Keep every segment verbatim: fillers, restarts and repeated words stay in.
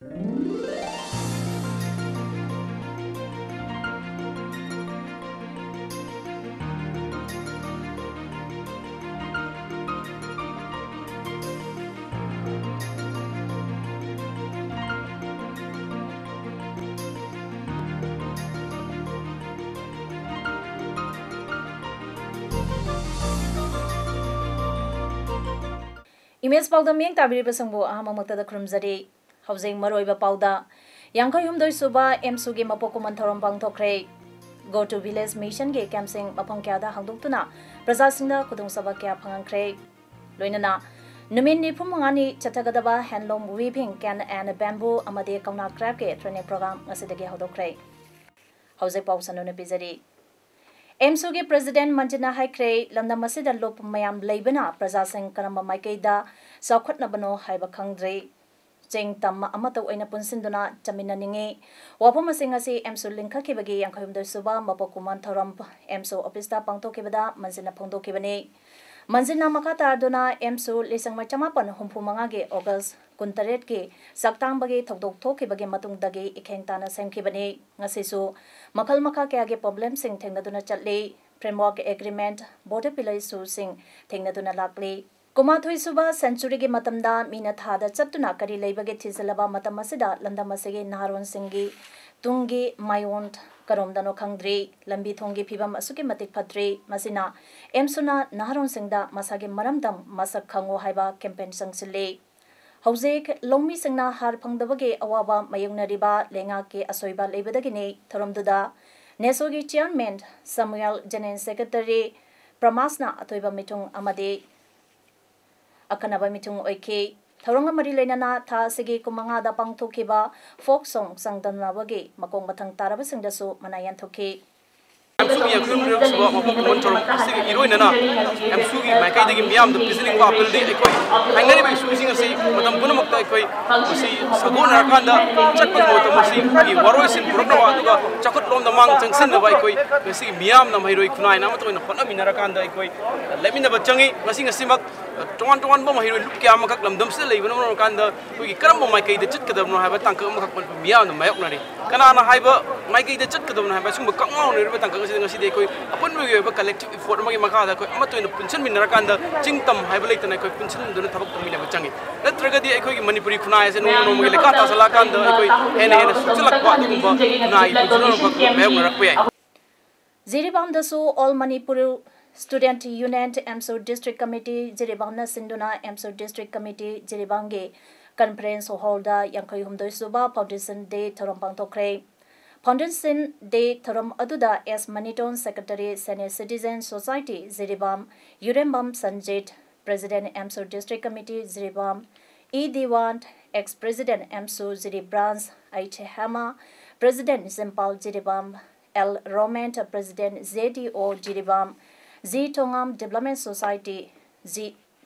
Image ꯄꯥꯎꯗꯝ ꯃꯤꯠꯌꯦꯡ ꯇꯥꯕꯤꯔꯤꯕꯁꯤꯡꯕꯨ ꯑꯍꯥꯟꯕꯃꯛꯇꯗ ꯈꯨꯔꯨꯝꯖꯔꯤ꯫ ꯍꯧꯖꯤꯛ ꯃꯔꯨꯑꯣꯏꯕ ꯄꯥꯎꯗ, ꯌꯥꯡꯈꯩ ꯍꯨꯝꯗꯣꯏ ꯁꯨꯕ ꯑꯦꯝꯁꯨꯒꯤ ꯃꯄꯣꯛ ꯀꯨꯝꯑꯣꯟ ꯊꯧꯔꯝ ꯄꯥꯡꯊꯣꯛꯈ꯭ꯔꯦ꯫ Go to Village Mission ꯒꯤ ꯀꯦꯝꯞꯁꯤꯡ ꯃꯐꯝ ꯀꯌꯥꯗ ꯍꯥꯡꯗꯣꯛꯇꯨꯅ ꯄ꯭ꯔꯖꯥꯁꯤꯡꯗ ꯈꯨꯗꯣꯡꯆꯥꯕ ꯀꯌꯥ ꯐꯪꯍꯟꯈ꯭ꯔꯦ꯫ ꯂꯣꯏꯅꯅ ꯅꯨꯃꯤꯠ ꯅꯤꯐꯨ ꯃꯉꯥꯅꯤ ꯆꯠꯊꯒꯗꯕ Handloom Weaving, Cane and Bamboo ꯑꯃꯗꯤ ꯀꯧꯅꯥ Craft ꯀꯤ training program ꯉꯁꯤꯗꯒꯤ ꯍꯧꯗꯣꯛꯈ꯭ꯔꯦ꯫ ꯍꯧꯖꯤꯛ ꯄꯥꯎ ꯁꯟꯗꯣꯛꯅ ꯄꯤꯖꯔꯤ꯫ ꯑꯦꯝꯁꯨꯒꯤ president ꯃꯟꯖꯤꯅ ꯍꯥꯏꯈ꯭ꯔꯦ, ꯂꯝꯗꯝ ꯑꯁꯤꯗ ꯂꯨꯞ ꯃꯌꯥꯝ ꯂꯩꯕꯅ ꯄ꯭ꯔꯖꯥꯁꯤꯡ ꯀꯔꯝꯕ ꯃꯥꯏꯀꯩꯗ ꯆꯥꯎꯈꯠꯅꯕꯅꯣ ꯍꯥꯏꯕ ꯈꯪꯗ꯭ꯔꯦ꯫ ꯆꯤꯡ ꯇꯝ ꯑꯃꯠꯇ ꯑꯣꯏꯅ ꯄꯨꯟꯁꯤꯟꯗꯨꯅ ꯆꯠꯃꯤꯟꯅꯅꯤꯡꯏ꯫ ꯋꯥꯐꯝ ꯑꯁꯤꯡ ꯑꯁꯤ ꯑꯦꯝꯁꯨ ꯂꯤꯡꯈꯠꯈꯤꯕꯒꯤ ꯌꯥꯡꯈꯩ ꯍꯨꯝꯗꯣꯏ ꯁꯨꯕ ꯃꯄꯣꯛ ꯀꯨꯝꯑꯣꯟ ꯊꯧꯔꯝ ꯑꯦꯝꯁꯨ ꯑꯣꯐꯤꯁꯇ ꯄꯥꯡꯊꯣꯛꯈꯤꯕꯗ ꯃꯟꯖꯤꯅ ꯐꯣꯡꯗꯣꯛꯈꯤꯕꯅꯤ꯫ ꯃꯟꯖꯤꯅ ꯃꯈꯥ ꯇꯥꯗꯨꯅ ꯑꯦꯝꯁꯨ ꯂꯤꯁꯤꯡ ꯑꯃ ꯆꯃꯥꯄꯟ ꯍꯨꯝꯐꯨ ꯃꯉꯥꯒꯤ ꯑꯣꯒꯁ ꯀꯨꯟꯇꯔꯦꯠꯀꯤ ꯆꯥꯛꯇꯥꯡꯕꯒꯤ ꯊꯧꯗꯣꯛ ꯊꯣꯛꯈꯤꯕꯒꯤ ꯃꯇꯨꯡꯗꯒꯤ ꯏꯈꯦꯡ ꯇꯥꯅ ꯁꯦꯝꯈꯤꯕꯅꯤ꯫ ꯉꯁꯤꯁꯨ ꯃꯈꯜ ꯃꯈꯥ ꯀꯌꯥꯒꯤ problemꯁꯤꯡ ꯊꯦꯡꯅꯗꯨꯅ ꯆꯠꯂꯤ꯫ Framework Agreement, border pillar issueꯁꯤꯡ ꯊꯦꯡꯅꯗꯨꯅ ꯂꯥꯛꯂꯤ꯫ ꯀꯨꯟꯃꯥꯊꯣꯏ ꯁꯨꯕ centuryꯒꯤ ꯃꯇꯝꯗ ꯃꯤꯅ ꯊꯥꯗ ꯆꯠꯇꯨꯅ ꯀꯔꯤ ꯂꯩꯕꯒꯦ ꯊꯤꯖꯤꯜꯂꯕ ꯃꯇꯝ ꯑꯁꯤꯗ ꯂꯝꯗꯝ ꯑꯁꯤꯒꯤ ꯅꯍꯥꯔꯣꯟꯁꯤꯡꯒꯤ ꯇꯨꯡꯒꯤ ꯃꯥꯏꯑꯣꯟ ꯀꯔꯣꯝꯗꯅꯣ ꯈꯪꯗ꯭ꯔꯤ꯫ ꯂꯝꯕꯤ ꯊꯣꯡꯒꯤ ꯐꯤꯕꯝ ꯑꯁꯨꯛꯀꯤ ꯃꯇꯤꯛ ꯐꯠꯇ꯭ꯔꯤ꯫ ꯃꯁꯤꯅ ꯑꯦꯝꯁꯨꯅ ꯅꯍꯥꯔꯣꯟꯁꯤꯡꯗ ꯃꯁꯥꯒꯤ ꯃꯔꯝꯗꯝ ꯃꯁꯛ ꯈꯪꯉꯨ ꯍꯥꯏꯕ campaign ꯆꯪꯁꯤꯜꯂꯤ꯫ ꯍꯧꯖꯤꯛ ꯂꯧꯃꯤꯁꯤꯡꯅ ꯍꯥꯔ ꯐꯪꯗꯕꯒꯤ ꯑꯋꯥꯕ ꯃꯥꯌꯣꯛꯅꯔꯤꯕ ꯂꯩꯉꯥꯛꯀꯤ ꯑꯁꯣꯏꯕ ꯂꯩꯕꯗꯒꯤꯅꯤ꯫ ꯊꯧꯔꯝꯗꯨꯗ ꯅꯦꯁꯣꯒꯤ chairman ꯁꯃꯨꯑꯦꯜ, general secretary ꯄ꯭ꯔꯃꯥꯁꯅ ꯑꯊꯣꯏꯕ ꯃꯤꯊꯨꯡ ꯑꯃꯗꯤ ꯑꯈꯟꯅꯕ ꯃꯤꯊꯨꯡ ꯑꯣꯏꯈꯤ꯫ ꯊꯧꯔꯝꯒ ꯃꯔꯤ ꯂꯩꯅꯅ ꯊꯥ ꯑꯁꯤꯒꯤ ꯀꯨꯟ ꯃꯉꯥꯗ ꯄꯥꯡꯊꯣꯛꯈꯤꯕ folk song ꯆꯥꯡꯗꯝꯅꯕꯒꯤ ꯃꯈꯣꯡ ꯃꯊꯪ ꯇꯥꯔꯕꯁꯤꯡꯗꯁꯨ ꯃꯅꯥ ꯌꯥꯟꯊꯣꯛꯈꯤ꯫ ꯑꯦꯝꯁꯨꯒꯤ ꯌꯥꯡꯈꯩ ꯍꯨꯝꯗꯣꯏꯔꯛ ꯁꯨꯕ ꯃꯄꯣꯛ ꯀꯨꯝꯑꯣꯟ ꯊꯧꯔꯝ ꯑꯁꯤꯒꯤ ꯏꯔꯣꯏꯅꯅ ꯑꯦꯝꯁꯨꯒꯤ ꯃꯥꯏꯀꯩꯗꯒꯤ ꯃꯤꯌꯥꯝꯗ ꯄꯤꯖꯅꯤꯡꯕ appealꯗꯤ ꯑꯩꯈꯣꯏ ꯍꯥꯏꯅꯔꯤꯕ issueꯁꯤꯡ ꯑꯁꯤ ꯃꯇꯝ ꯄꯨꯝꯅꯃꯛꯇ ꯑꯩꯈꯣꯏ ꯃꯁꯤ ꯁꯥꯒꯣꯟꯅꯔꯀꯥꯟꯗ ꯆꯠꯄꯒꯤ ꯃꯍꯨꯠꯇ ꯃꯁꯤꯒꯤ ꯋꯥꯔꯣꯏꯁꯤꯟ ꯄꯨꯔꯛꯅꯕ ꯑꯗꯨꯒ ꯆꯥꯎꯈꯠꯂꯣꯝꯗ ꯃꯥꯡ ꯆꯪꯁꯤꯟꯅꯕ ꯑꯩꯈꯣꯏ ꯉꯁꯤꯒꯤ ꯃꯤꯌꯥꯝꯅ ꯃꯍꯩꯔꯣꯏ ꯈꯨꯟꯅꯥꯏꯅ ꯑꯃꯠꯇ ꯑꯣꯏꯅ ꯍꯣꯠꯅꯃꯤꯟꯅꯔꯀꯥꯟꯗ ꯑꯩꯈꯣꯏ ꯂꯦꯞꯃꯤꯟꯅꯕ ꯆꯪꯉꯤ꯫ ꯉꯁꯤ ꯉꯁꯤꯃꯛ ꯇꯣꯉꯥꯟ ꯇꯣꯉꯥꯟꯕ ꯃꯍꯩꯔꯣꯏ ꯂꯨꯞ ꯀꯌꯥ ꯑꯃꯈꯛ ꯂꯝꯗꯝꯁꯤꯗ ꯂꯩꯕꯅ ꯃꯔꯝ ꯑꯣꯏꯔꯀꯥꯟꯗ ꯑꯩꯈꯣꯏꯒꯤ ꯀꯔꯝꯕ ꯃꯥꯏꯀꯩꯗ ꯆꯠꯀꯗꯕꯅꯣ ꯍꯥꯏꯕ ꯇꯥꯡꯀꯛ ꯑꯃꯈꯛ ꯃꯅꯤꯄꯨꯔ ꯃꯤꯌꯥꯝꯅ ꯃꯥꯌꯣꯛꯅꯔꯤ꯫ ꯀꯅꯥꯅ ꯍꯥꯏꯕ ꯃꯥꯏꯀꯩꯗ ꯆꯠꯀꯗꯕꯅꯣ ꯍꯥꯏꯕ ꯑꯁꯤꯒꯨꯝꯕ ꯀꯥꯡꯂꯣꯟꯅꯔꯤꯕ ꯇꯥꯡꯀꯛ ꯑꯁꯤꯗ ꯉꯁꯤꯗꯤ ꯑꯩꯈꯣꯏ ꯑꯄꯨꯟꯕꯒꯤ ꯑꯣꯏꯕ collective effort ꯑꯃꯒꯤ ꯃꯈꯥꯗ ꯑꯩꯈꯣꯏ ꯑꯃꯠꯇ ꯑꯣꯏꯅ ꯄꯨꯟꯁꯤꯟꯃꯤꯟꯅꯔꯀꯥꯟꯗ ꯆꯤꯡ ꯇꯝ ꯍꯥꯏꯕ ꯂꯩꯇꯅ ꯑꯩꯈꯣꯏ ꯄꯨꯟꯁꯤꯟꯗꯨꯅ ꯊꯕꯛ ꯇꯧꯃꯤꯟꯅꯕ ꯆꯪꯉꯤ꯫ ꯅꯠꯇ꯭ꯔꯒꯗꯤ ꯑꯩꯈꯣꯏꯒꯤ ꯃꯅꯤꯄꯨꯔꯤ ꯈꯨꯟꯅꯥꯏ ꯑꯁꯦ ꯅꯣꯡꯃ ꯅꯣꯡꯃꯒꯤ ꯂꯩꯈꯥ ꯇꯥꯁꯜꯂꯛꯑꯀꯥꯟꯗ ꯑꯩꯈꯣꯏ ꯍꯦꯟꯅ ꯍꯦꯟꯅ ꯁꯣꯛꯆꯜꯂꯛꯄ ꯑꯗꯨꯒꯨꯝꯕ ꯈꯨꯟꯅꯥꯏꯒꯤ ꯄꯨꯟꯁꯤꯟꯐꯝ ꯃꯥꯌꯣꯛꯅꯔꯛꯄ ꯌꯥꯏ꯫ ꯖꯤꯔꯤꯕꯥꯝꯗꯁꯨ All Manipur Student Union, ꯑꯦꯝꯁꯨ District Committee, ꯖꯤꯔꯤꯕꯥꯝꯅ ꯁꯤꯟꯗꯨꯅ ꯑꯦꯝꯁꯨ District Committee, ꯖꯤꯔꯤꯕꯥꯝꯒꯤ Conference Hallꯗ ꯌꯥꯡꯈꯩ ꯍꯨꯝꯗꯣꯏ ꯁꯨꯕ Foundation Day ꯊꯧꯔꯝ ꯄꯥꯡꯊꯣꯛꯈ꯭ꯔꯦ꯫ Foundation Day ꯊꯧꯔꯝ ꯑꯗꯨꯗ S Maniton, Secretary, Senior Citizen Society, Jiribam, Yurembam Sanjit, President, AMSU District Committee, Jiribam, E Dewan, Ex President, AMSU Jiri Branch, H Hema, President, Jimpal Jiribam, L Romen, President, J D O Jiribam, G Thongam Development Society, G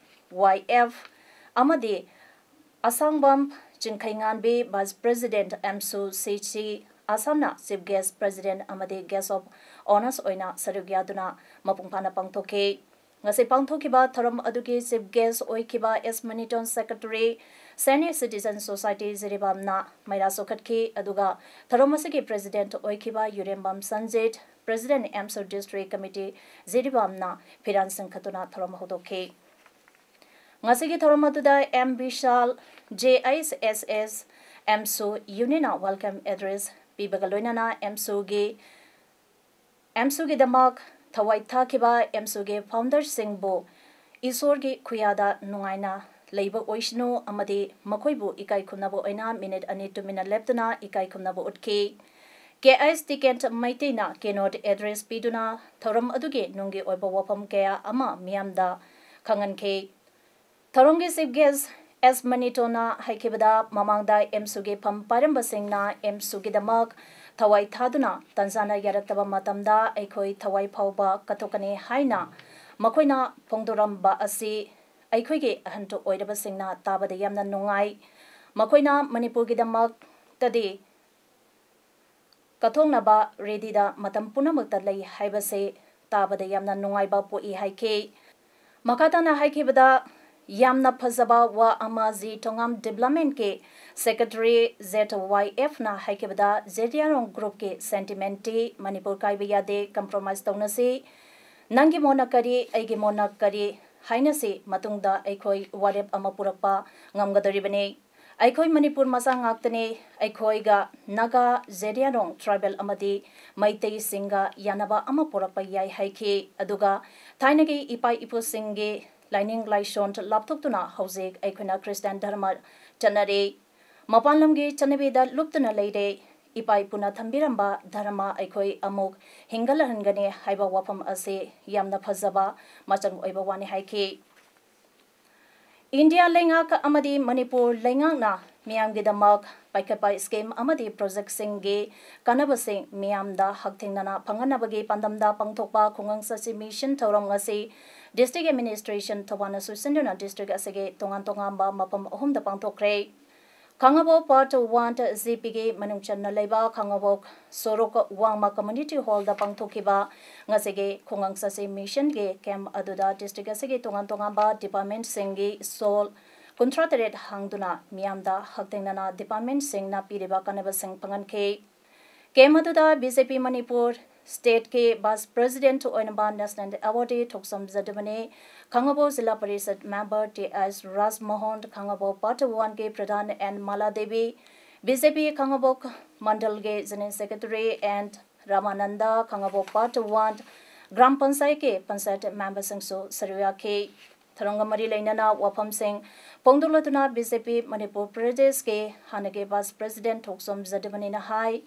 Y F, ꯑꯃꯗꯤ Asangbam ꯆꯤꯡꯈꯩꯉꯥꯟꯕꯤ, Vice President, ꯑꯦꯝꯁꯨ ꯁꯤ ꯁꯤ, ꯑꯁꯥꯝꯅ Chief Guest, President ꯑꯃꯗꯤ Guest of Honours ꯑꯣꯏꯅ ꯁꯔꯨꯛ ꯌꯥꯗꯨꯅ ꯃꯄꯨꯡ ꯐꯥꯅ ꯄꯥꯡꯊꯣꯛꯈꯤ꯫ ꯉꯁꯤ ꯄꯥꯡꯊꯣꯛꯈꯤꯕ ꯊꯧꯔꯝ ꯑꯗꯨꯒꯤ Chief Guest ꯑꯣꯏꯈꯤꯕ ꯑꯦꯁ Maniton, Secretary, Senior Citizen Society, ꯖꯤꯔꯤꯕꯥꯝꯅ ꯃꯩꯔꯥ ꯆꯣꯛꯈꯠꯈꯤ꯫ ꯑꯗꯨꯒ ꯊꯧꯔꯝ ꯑꯁꯤꯒꯤ President ꯑꯣꯏꯈꯤꯕ ꯌꯨꯔꯦꯝꯕꯝ Sanjit, President, AMSU District Committee, ꯖꯤꯔꯤꯕꯥꯝꯅ ꯐꯤꯔꯥꯟ ꯁꯤꯡꯈꯠꯇꯨꯅ ꯊꯧꯔꯝ ꯍꯧꯗꯣꯛꯈꯤ꯫ ꯉꯁꯤꯒꯤ ꯊꯧꯔꯝ ꯑꯗꯨꯗ ꯑꯦꯝ ꯕꯤꯁꯥꯜ, ꯖꯦ ꯑꯩꯆ ꯑꯦꯁ ꯑꯦꯁ, ꯑꯦꯝꯁꯨ Unionꯅ welcome address ꯄꯤꯕꯒ ꯂꯣꯏꯅꯅ ꯑꯦꯝꯁꯨꯒꯤ, ꯑꯦꯝꯁꯨꯒꯤꯗꯃꯛ ꯊꯋꯥꯏ ꯊꯥꯈꯤꯕ ꯑꯦꯝꯁꯨꯒꯤ founderꯁꯤꯡꯕꯨ ꯏꯁꯣꯔꯒꯤ ꯈꯨꯌꯥꯗ ꯅꯨꯡꯉꯥꯏꯅ ꯂꯩꯕ ꯑꯣꯏꯁꯅꯨ ꯑꯃꯗꯤ ꯃꯈꯣꯏꯕꯨ ꯏꯀꯥꯏ ꯈꯨꯝꯅꯕ ꯑꯣꯏꯅ minute ꯑꯅꯤ ꯇꯨꯃꯤꯟꯅ ꯂꯦꯞꯇꯨꯅ ꯏꯀꯥꯏ ꯈꯨꯝꯅꯕ ꯎꯠꯈꯤ꯫ ꯀꯦ ꯑꯩꯆ ꯇꯤꯀꯦꯟ ꯃꯩꯇꯩꯅ keynote address ꯄꯤꯗꯨꯅ ꯊꯧꯔꯝ ꯑꯗꯨꯒꯤ ꯅꯨꯡꯒꯤ ꯑꯣꯏꯕ ꯋꯥꯐꯝ ꯀꯌꯥ ꯑꯃ ꯃꯤꯌꯥꯝꯗ ꯈꯪꯍꯟꯈꯤ꯫ ꯊꯧꯔꯝꯒꯤ Chief Guest ꯑꯦꯁ ꯃꯅꯤꯇꯣꯟꯅ ꯍꯥꯏꯈꯤꯕꯗ, ꯃꯃꯥꯡꯗ ꯑꯦꯝꯁꯨꯒꯤ ꯐꯝ ꯄꯥꯏꯔꯝꯕꯁꯤꯡꯅ ꯑꯦꯝꯁꯨꯒꯤꯗꯃꯛ ꯊꯋꯥꯏ ꯊꯥꯗꯨꯅ ꯇꯟꯖꯥꯅ ꯌꯥꯔꯛꯇꯕ ꯃꯇꯝꯗ ꯑꯩꯈꯣꯏ ꯊꯋꯥꯏ ꯐꯥꯎꯕ ꯀꯠꯊꯣꯛꯀꯅꯤ ꯍꯥꯏꯅ ꯃꯈꯣꯏꯅ ꯐꯣꯡꯗꯣꯔꯝꯕ ꯑꯁꯤ ꯑꯩꯈꯣꯏꯒꯤ ꯑꯍꯟ ꯑꯣꯏꯔꯕꯁꯤꯡꯅ ꯇꯥꯕꯗ ꯌꯥꯝꯅ ꯅꯨꯡꯉꯥꯏ꯫ ꯃꯈꯣꯏꯅ ꯃꯅꯤꯄꯨꯔꯒꯤꯗꯃꯛꯇꯗꯤ ꯀꯠꯊꯣꯛꯅꯕ readyꯗ ꯃꯇꯝ ꯄꯨꯝꯅꯃꯛꯇ ꯂꯩ ꯍꯥꯏꯕꯁꯦ ꯇꯥꯕꯗ ꯌꯥꯝꯅ ꯅꯨꯡꯉꯥꯏꯕ ꯄꯣꯛꯏ ꯍꯥꯏꯈꯤ꯫ ꯃꯈꯥ ꯇꯥꯅ ꯍꯥꯏꯈꯤꯕꯗ, ꯌꯥꯝꯅ ꯐꯖꯕ ꯋꯥ ꯑꯃ꯫ ꯖꯤ ꯊꯣꯉꯥꯝ Developmentꯀꯤ Secretary Z Y Fꯅ ꯍꯥꯏꯈꯤꯕꯗ, ꯖꯦꯗꯤꯌꯥꯔꯣꯡ Groupꯀꯤ sentimentꯇꯤ ꯃꯅꯤꯄꯨꯔ ꯀꯥꯏꯕ ꯌꯥꯗꯦ, compromise ꯇꯧꯅꯁꯤ꯫ ꯅꯪꯒꯤ ꯃꯣꯠꯅ ꯀꯔꯤ, ꯑꯩꯒꯤ ꯃꯣꯠꯅ ꯀꯔꯤ, ꯍꯥꯏꯅꯁꯤ, ꯃꯇꯨꯡꯗ ꯑꯩꯈꯣꯏ ꯋꯥꯔꯦꯞ ꯑꯃ ꯄꯨꯔꯛꯄ ꯉꯝꯒꯗꯧꯔꯤꯕꯅꯤ꯫ ꯑꯩꯈꯣꯏ ꯃꯅꯤꯄꯨꯔ ꯃꯆꯥ ꯉꯥꯛꯇꯅꯤ꯫ ꯑꯩꯈꯣꯏꯒ ꯅꯥꯒꯥ, ꯖꯦꯗꯤꯌꯥꯔꯣꯡ tribal ꯑꯃꯗꯤ ꯃꯩꯇꯩꯁꯤꯡꯒ ꯌꯥꯅꯕ ꯑꯃ ꯄꯨꯔꯛꯄ ꯌꯥꯏ ꯍꯥꯏꯈꯤ꯫ ꯑꯗꯨꯒ ꯊꯥꯏꯅꯒꯤ ꯏꯄꯥ ꯏꯄꯨꯁꯤꯡꯒꯤ ꯂꯥꯏꯅꯤꯡ ꯂꯥꯏꯁꯣꯟ ꯂꯥꯞꯊꯣꯛꯇꯨꯅ ꯍꯧꯖꯤꯛ ꯑꯩꯈꯣꯏꯅ ꯈ꯭ꯔꯤꯁꯇꯥꯟ ꯙꯔꯃ ꯆꯠꯅꯔꯤ꯫ ꯃꯄꯥꯟ ꯂꯝꯒꯤ ꯆꯠꯅꯕꯤꯗ ꯂꯨꯞꯇꯨꯅ ꯂꯩꯔꯦ꯫ ꯏꯄꯥ ꯏꯄꯨꯅ ꯊꯝꯕꯤꯔꯝꯕ ꯙꯔꯃ ꯑꯩꯈꯣꯏ ꯑꯃꯨꯛ ꯍꯤꯡꯒꯠꯍꯟꯒꯅꯤ ꯍꯥꯏꯕ ꯋꯥꯐꯝ ꯑꯁꯤ ꯌꯥꯝꯅ ꯐꯖꯕ, ꯃꯆꯪ ꯑꯣꯏꯕ ꯋꯥꯅꯤ ꯍꯥꯏꯈꯤ꯫ ꯏꯟꯗꯤꯌꯥ ꯂꯩꯉꯥꯛ ꯑꯃꯗꯤ ꯃꯅꯤꯄꯨꯔ ꯂꯩꯉꯥꯛꯅ ꯃꯤꯌꯥꯝꯒꯤꯗꯃꯛ ꯄꯥꯏꯈꯠꯄ scheme ꯑꯃꯗꯤ projectꯁꯤꯡꯒꯤ ꯀꯥꯟꯅꯕꯁꯤꯡ ꯃꯤꯌꯥꯝꯗ ꯍꯛꯊꯦꯡꯅꯅ ꯐꯪꯍꯟꯅꯕꯒꯤ ꯄꯥꯟꯗꯝꯗ ꯄꯥꯡꯊꯣꯛꯄ ꯈꯨꯡꯒꯪ ꯆꯠꯁꯤ mission ꯊꯧꯔꯝ ꯉꯁꯤ District Administration ꯊꯧꯕꯥꯜꯅ ꯁꯨꯠꯁꯤꯟꯗꯨꯅ district ꯑꯁꯤꯒꯤ ꯇꯣꯉꯥꯟ ꯇꯣꯉꯥꯟꯕ ꯃꯐꯝ ꯑꯍꯨꯝꯗ ꯄꯥꯡꯊꯣꯛꯈ꯭ꯔꯦ꯫ ꯈꯥꯉꯕꯣꯛ Part One GPꯒꯤ ꯃꯅꯨꯡ ꯆꯟꯅ ꯂꯩꯕ ꯈꯥꯉꯕꯣꯛ ꯁꯣꯔꯣꯛ ꯋꯥꯡꯃ Community Hallꯗ ꯄꯥꯡꯊꯣꯛꯈꯤꯕ ꯉꯁꯤꯒꯤ ꯈꯨꯡꯒꯪ ꯆꯠꯁꯤ missionꯒꯤ camp ꯑꯗꯨꯗ district ꯑꯁꯤꯒꯤ ꯇꯣꯉꯥꯟ ꯇꯣꯉꯥꯟꯕ departmentꯁꯤꯡꯒꯤ stall ꯀꯨꯟꯊ꯭ꯔꯥ ꯇꯔꯦꯠ ꯍꯥꯡꯗꯨꯅ ꯃꯤꯌꯥꯝꯗ ꯍꯛꯊꯦꯡꯅꯅ departmentꯁꯤꯡꯅ ꯄꯤꯔꯤꯕ ꯀꯥꯟꯅꯕꯁꯤꯡ ꯐꯪꯍꯟꯈꯤ꯫ Camp ꯑꯗꯨꯗ BJP ꯃꯅꯤꯄꯨꯔ stateꯀꯤ vice president ꯑꯣꯏꯅꯕ national awardee Thokchom Jadumani, Khangabok Zilla Parishad member T S Rajmohan, Khangabok Part Oneꯒꯤ ꯄ꯭ꯔꯙꯥꯟ N ꯃꯥꯂꯥ ꯗꯦꯕꯤ, BJP ꯈꯥꯉꯕꯣꯛ ꯃꯟꯗꯜꯒꯤ general secretary N Ramananda, Khangabok Part One gram ꯄꯟꯆꯥꯌꯠꯀꯤ ꯄꯟꯆꯥꯌꯠ memberꯁꯤꯡꯁꯨ ꯁꯔꯨꯛ ꯌꯥꯈꯤ꯫ ꯊꯧꯔꯝꯒ ꯃꯔꯤ ꯂꯩꯅꯅ ꯋꯥꯐꯝꯁꯤꯡ ꯐꯣꯡꯗꯣꯛꯂꯗꯨꯅ BJP ꯃꯅꯤꯄꯨꯔ ꯄ꯭ꯔꯗꯦꯁꯀꯤ ꯍꯥꯟꯅꯒꯤ vice president ꯊꯣꯛꯆꯣꯝ ꯖꯗꯨꯃꯅꯤꯅ ꯍꯥꯏ,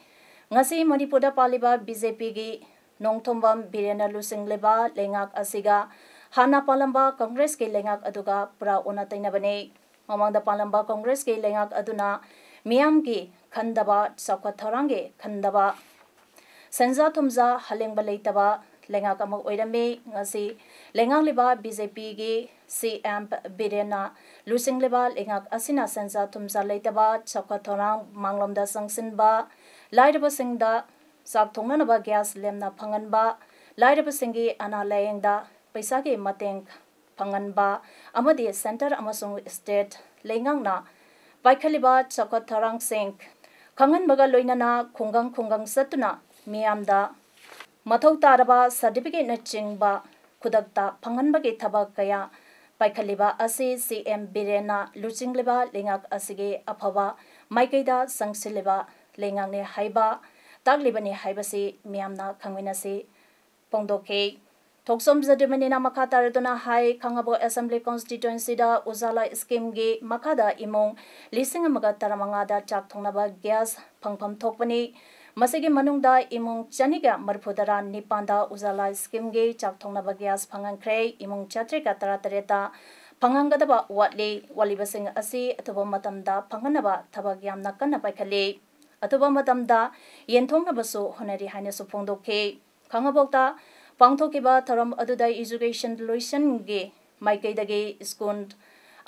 ꯉꯁꯤ ꯃꯅꯤꯄꯨꯔꯗ ꯄꯥꯜꯂꯤꯕ BJPꯒꯤ ꯅꯣꯡꯊꯣꯝꯕꯝ ꯕꯤꯔꯦꯟꯅ ꯂꯨꯆꯤꯡꯂꯤꯕ ꯂꯩꯉꯥꯛ ꯑꯁꯤꯒ ꯍꯥꯟꯅ ꯄꯥꯜꯂꯝꯕ ꯀꯪꯒ꯭ꯔꯦꯁꯀꯤ ꯂꯩꯉꯥꯛ ꯑꯗꯨꯒ ꯄꯨꯔꯥ ꯑꯣꯟꯅ ꯇꯩꯅꯕꯅꯤ꯫ ꯃꯃꯥꯡꯗ ꯄꯥꯜꯂꯝꯕ ꯀꯪꯒ꯭ꯔꯦꯁꯀꯤ ꯂꯩꯉꯥꯛ ꯑꯗꯨꯅ ꯃꯤꯌꯥꯝꯒꯤ ꯈꯟꯗꯕ, ꯆꯥꯎꯈꯠ ꯊꯧꯔꯥꯡꯒꯤ ꯈꯟꯗꯕ, ꯁꯦꯟꯖꯥ ꯊꯨꯝꯖꯥ ꯍꯂꯦꯡꯕ ꯂꯩꯇꯕ ꯂꯩꯉꯥꯛ ꯑꯃ ꯑꯣꯏꯔꯝꯃꯤ꯫ ꯉꯁꯤ ꯂꯩꯉꯥꯛꯂꯤꯕ BJPꯒꯤ CM ꯕꯤꯔꯦꯟꯅ ꯂꯨꯆꯤꯡꯂꯤꯕ ꯂꯩꯉꯥꯛ ꯑꯁꯤꯅ ꯁꯦꯟꯖꯥ ꯊꯨꯝꯖꯥ ꯂꯩꯇꯕ, ꯆꯥꯎꯈꯠ ꯊꯧꯔꯥꯡ ꯃꯥꯡꯂꯣꯝꯗ ꯆꯪꯁꯤꯟꯕ, ꯂꯥꯏꯔꯕꯁꯤꯡꯗ ꯆꯥꯛ ꯊꯣꯡꯅꯅꯕ gas ꯂꯦꯝꯅ ꯐꯪꯍꯟꯕ, ꯂꯥꯏꯔꯕꯁꯤꯡꯒꯤ ꯑꯅꯥ ꯂꯥꯌꯦꯡꯗ ꯄꯩꯁꯥꯒꯤ ꯃꯇꯦꯡ ꯐꯪꯍꯟꯕ ꯑꯃꯗꯤ centre ꯑꯃꯁꯨꯡ state ꯂꯩꯉꯥꯛꯅ ꯄꯥꯏꯈꯠꯂꯤꯕ ꯆꯥꯎꯈꯠ ꯊꯧꯔꯥꯡꯁꯤꯡ ꯈꯪꯍꯟꯕꯒ ꯂꯣꯏꯅꯅ ꯈꯨꯡꯒꯪ ꯈꯨꯡꯒꯪ ꯆꯠꯇꯨꯅ ꯃꯤꯌꯥꯝꯗ ꯃꯊꯧ ꯇꯥꯔꯕ certificate ꯅꯆꯤꯡꯕ ꯈꯨꯗꯛꯇ ꯐꯪꯍꯟꯕꯒꯤ ꯊꯕꯛ ꯀꯌꯥ ꯄꯥꯏꯈꯠꯂꯤꯕ ꯑꯁꯤ ꯁꯤ ꯑꯦꯝ ꯕꯤꯔꯦꯟꯅ ꯂꯨꯆꯤꯡꯂꯤꯕ ꯂꯩꯉꯥꯛ ꯑꯁꯤꯒꯤ ꯑꯐꯕ ꯃꯥꯏꯀꯩꯗ ꯆꯪꯁꯤꯜꯂꯤꯕ ꯂꯩꯉꯥꯛꯅꯤ ꯍꯥꯏꯕ ꯇꯥꯛꯂꯤꯕꯅꯤ ꯍꯥꯏꯕꯁꯤ ꯃꯤꯌꯥꯝꯅ ꯈꯪꯃꯤꯟꯅꯁꯤ ꯐꯣꯡꯗꯣꯛꯈꯤ꯫ ꯊꯣꯛꯆꯣꯝ ꯖꯗꯨꯃꯅꯤꯅ ꯃꯈꯥ ꯇꯥꯔꯗꯨꯅ ꯍꯥꯏ, ꯈꯥꯉꯕꯣꯛ assembly constituencyꯗ ꯎꯖꯥꯂꯥ schemeꯒꯤ ꯃꯈꯥꯗ ꯏꯃꯨꯡ ꯂꯤꯁꯤꯡ ꯑꯃꯒ ꯇꯔꯥꯃꯉꯥꯗ ꯆꯥꯛ ꯊꯣꯡꯅꯕ gas ꯐꯪꯐꯝ ꯊꯣꯛꯄꯅꯤ꯫ ꯃꯁꯤꯒꯤ ꯃꯅꯨꯡꯗ ꯏꯃꯨꯡ ꯆꯅꯤꯒ ꯃꯔꯤꯐꯨꯇꯔꯥ ꯅꯤꯄꯥꯟꯗ ꯎꯖꯥꯂꯥ schemeꯒꯤ ꯆꯥꯛ ꯊꯣꯡꯅꯕ gas ꯐꯪꯍꯟꯈ꯭ꯔꯦ꯫ ꯏꯃꯨꯡ ꯆꯥꯇ꯭ꯔꯦꯠꯀ ꯇꯔꯥꯇꯔꯦꯠꯇ ꯐꯪꯍꯟꯒꯗꯕ ꯋꯥꯠꯂꯤ꯫ ꯋꯥꯠꯂꯤꯕꯁꯤꯡ ꯑꯁꯤ ꯑꯊꯨꯕ ꯃꯇꯝꯗ ꯐꯪꯍꯟꯅꯕ ꯊꯕꯛ ꯌꯥꯝꯅ ꯀꯟꯅ ꯄꯥꯏꯈꯠꯂꯤ꯫ ꯑꯊꯨꯕ ꯃꯇꯝꯗ ꯌꯦꯟꯊꯣꯛꯅꯕꯁꯨ ꯍꯣꯠꯅꯔꯤ ꯍꯥꯏꯅꯁꯨ ꯐꯣꯡꯗꯣꯛꯈꯤ꯫ ꯈꯥꯉꯕꯣꯛꯇ ꯄꯥꯡꯊꯣꯛꯈꯤꯕ ꯊꯧꯔꯝ ꯑꯗꯨꯗ education ꯂꯣꯏꯁꯪꯒꯤ ꯃꯥꯏꯀꯩꯗꯒꯤ school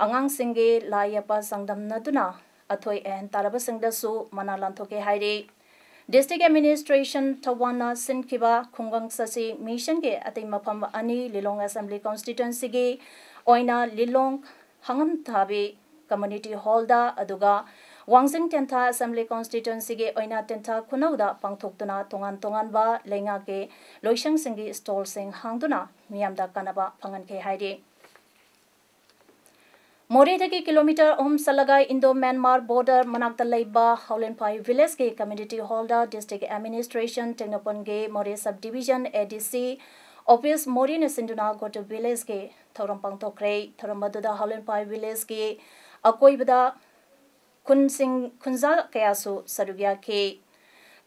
ꯑꯉꯥꯡꯁꯤꯡꯒꯤ ꯂꯥꯏ ꯌꯦꯛꯄ ꯆꯥꯡꯗꯝꯅꯗꯨꯅ ꯑꯊꯣꯏ ꯑꯍꯦꯟ ꯇꯥꯔꯕꯁꯤꯡꯗꯁꯨ ꯃꯅꯥ ꯂꯥꯟꯊꯣꯛꯈꯤ ꯍꯥꯏꯔꯤ꯫ District administration ꯊꯧꯕꯥꯜꯅ ꯁꯤꯟꯈꯤꯕ ꯈꯨꯡꯒꯪ ꯆꯠꯁꯤ missionꯒꯤ ꯑꯇꯩ ꯃꯐꯝ ꯑꯅꯤ ꯂꯤꯂꯣꯡ assembly constituencyꯒꯤ ꯑꯣꯏꯅ ꯂꯤꯂꯣꯡ ꯍꯪꯒꯥꯝꯊꯥꯕꯤ community hallꯗ ꯑꯗꯨꯒ ꯋꯥꯡꯖꯤꯡ ꯇꯦꯟꯊꯥ assembly constituencyꯒꯤ ꯑꯣꯏꯅ ꯇꯦꯟꯊꯥ ꯈꯨꯅꯧꯗ ꯄꯥꯡꯊꯣꯛꯇꯨꯅ ꯇꯣꯉꯥꯟ ꯇꯣꯉꯥꯟꯕ ꯂꯩꯉꯥꯛꯀꯤ ꯂꯣꯏꯁꯪꯁꯤꯡꯒꯤ stallꯁꯤꯡ ꯍꯥꯡꯗꯨꯅ ꯃꯤꯌꯥꯝꯗ ꯀꯥꯟꯅꯕ ꯐꯪꯍꯟꯈꯤ ꯍꯥꯏꯔꯤ꯫ ꯃꯣꯔꯦꯗꯒꯤ kilometre ꯑꯍꯨꯝ ꯆꯠꯂꯒ Indo Myanmar border ꯃꯅꯥꯛꯇ ꯂꯩꯕ ꯍꯥꯎꯂꯦꯟꯐꯥꯏ villageꯀꯤ community hallꯗ district administration ꯇꯦꯡꯅꯧꯄꯜꯒꯤ ꯃꯣꯔꯦ sub division ADC office ꯃꯣꯔꯦꯅ ꯁꯤꯟꯗꯨꯅ Go to Villageꯀꯤ ꯊꯧꯔꯝ ꯄꯥꯡꯊꯣꯛꯈ꯭ꯔꯦ꯫ ꯊꯧꯔꯝ ꯑꯗꯨꯗ ꯍꯥꯎꯂꯦꯟꯐꯥꯏ villageꯀꯤ ꯑꯀꯣꯏꯕꯗ ꯈꯨꯟꯁꯤꯡ, ꯈꯨꯟꯖꯥ ꯀꯌꯥꯁꯨ ꯁꯔꯨꯛ ꯌꯥꯈꯤ꯫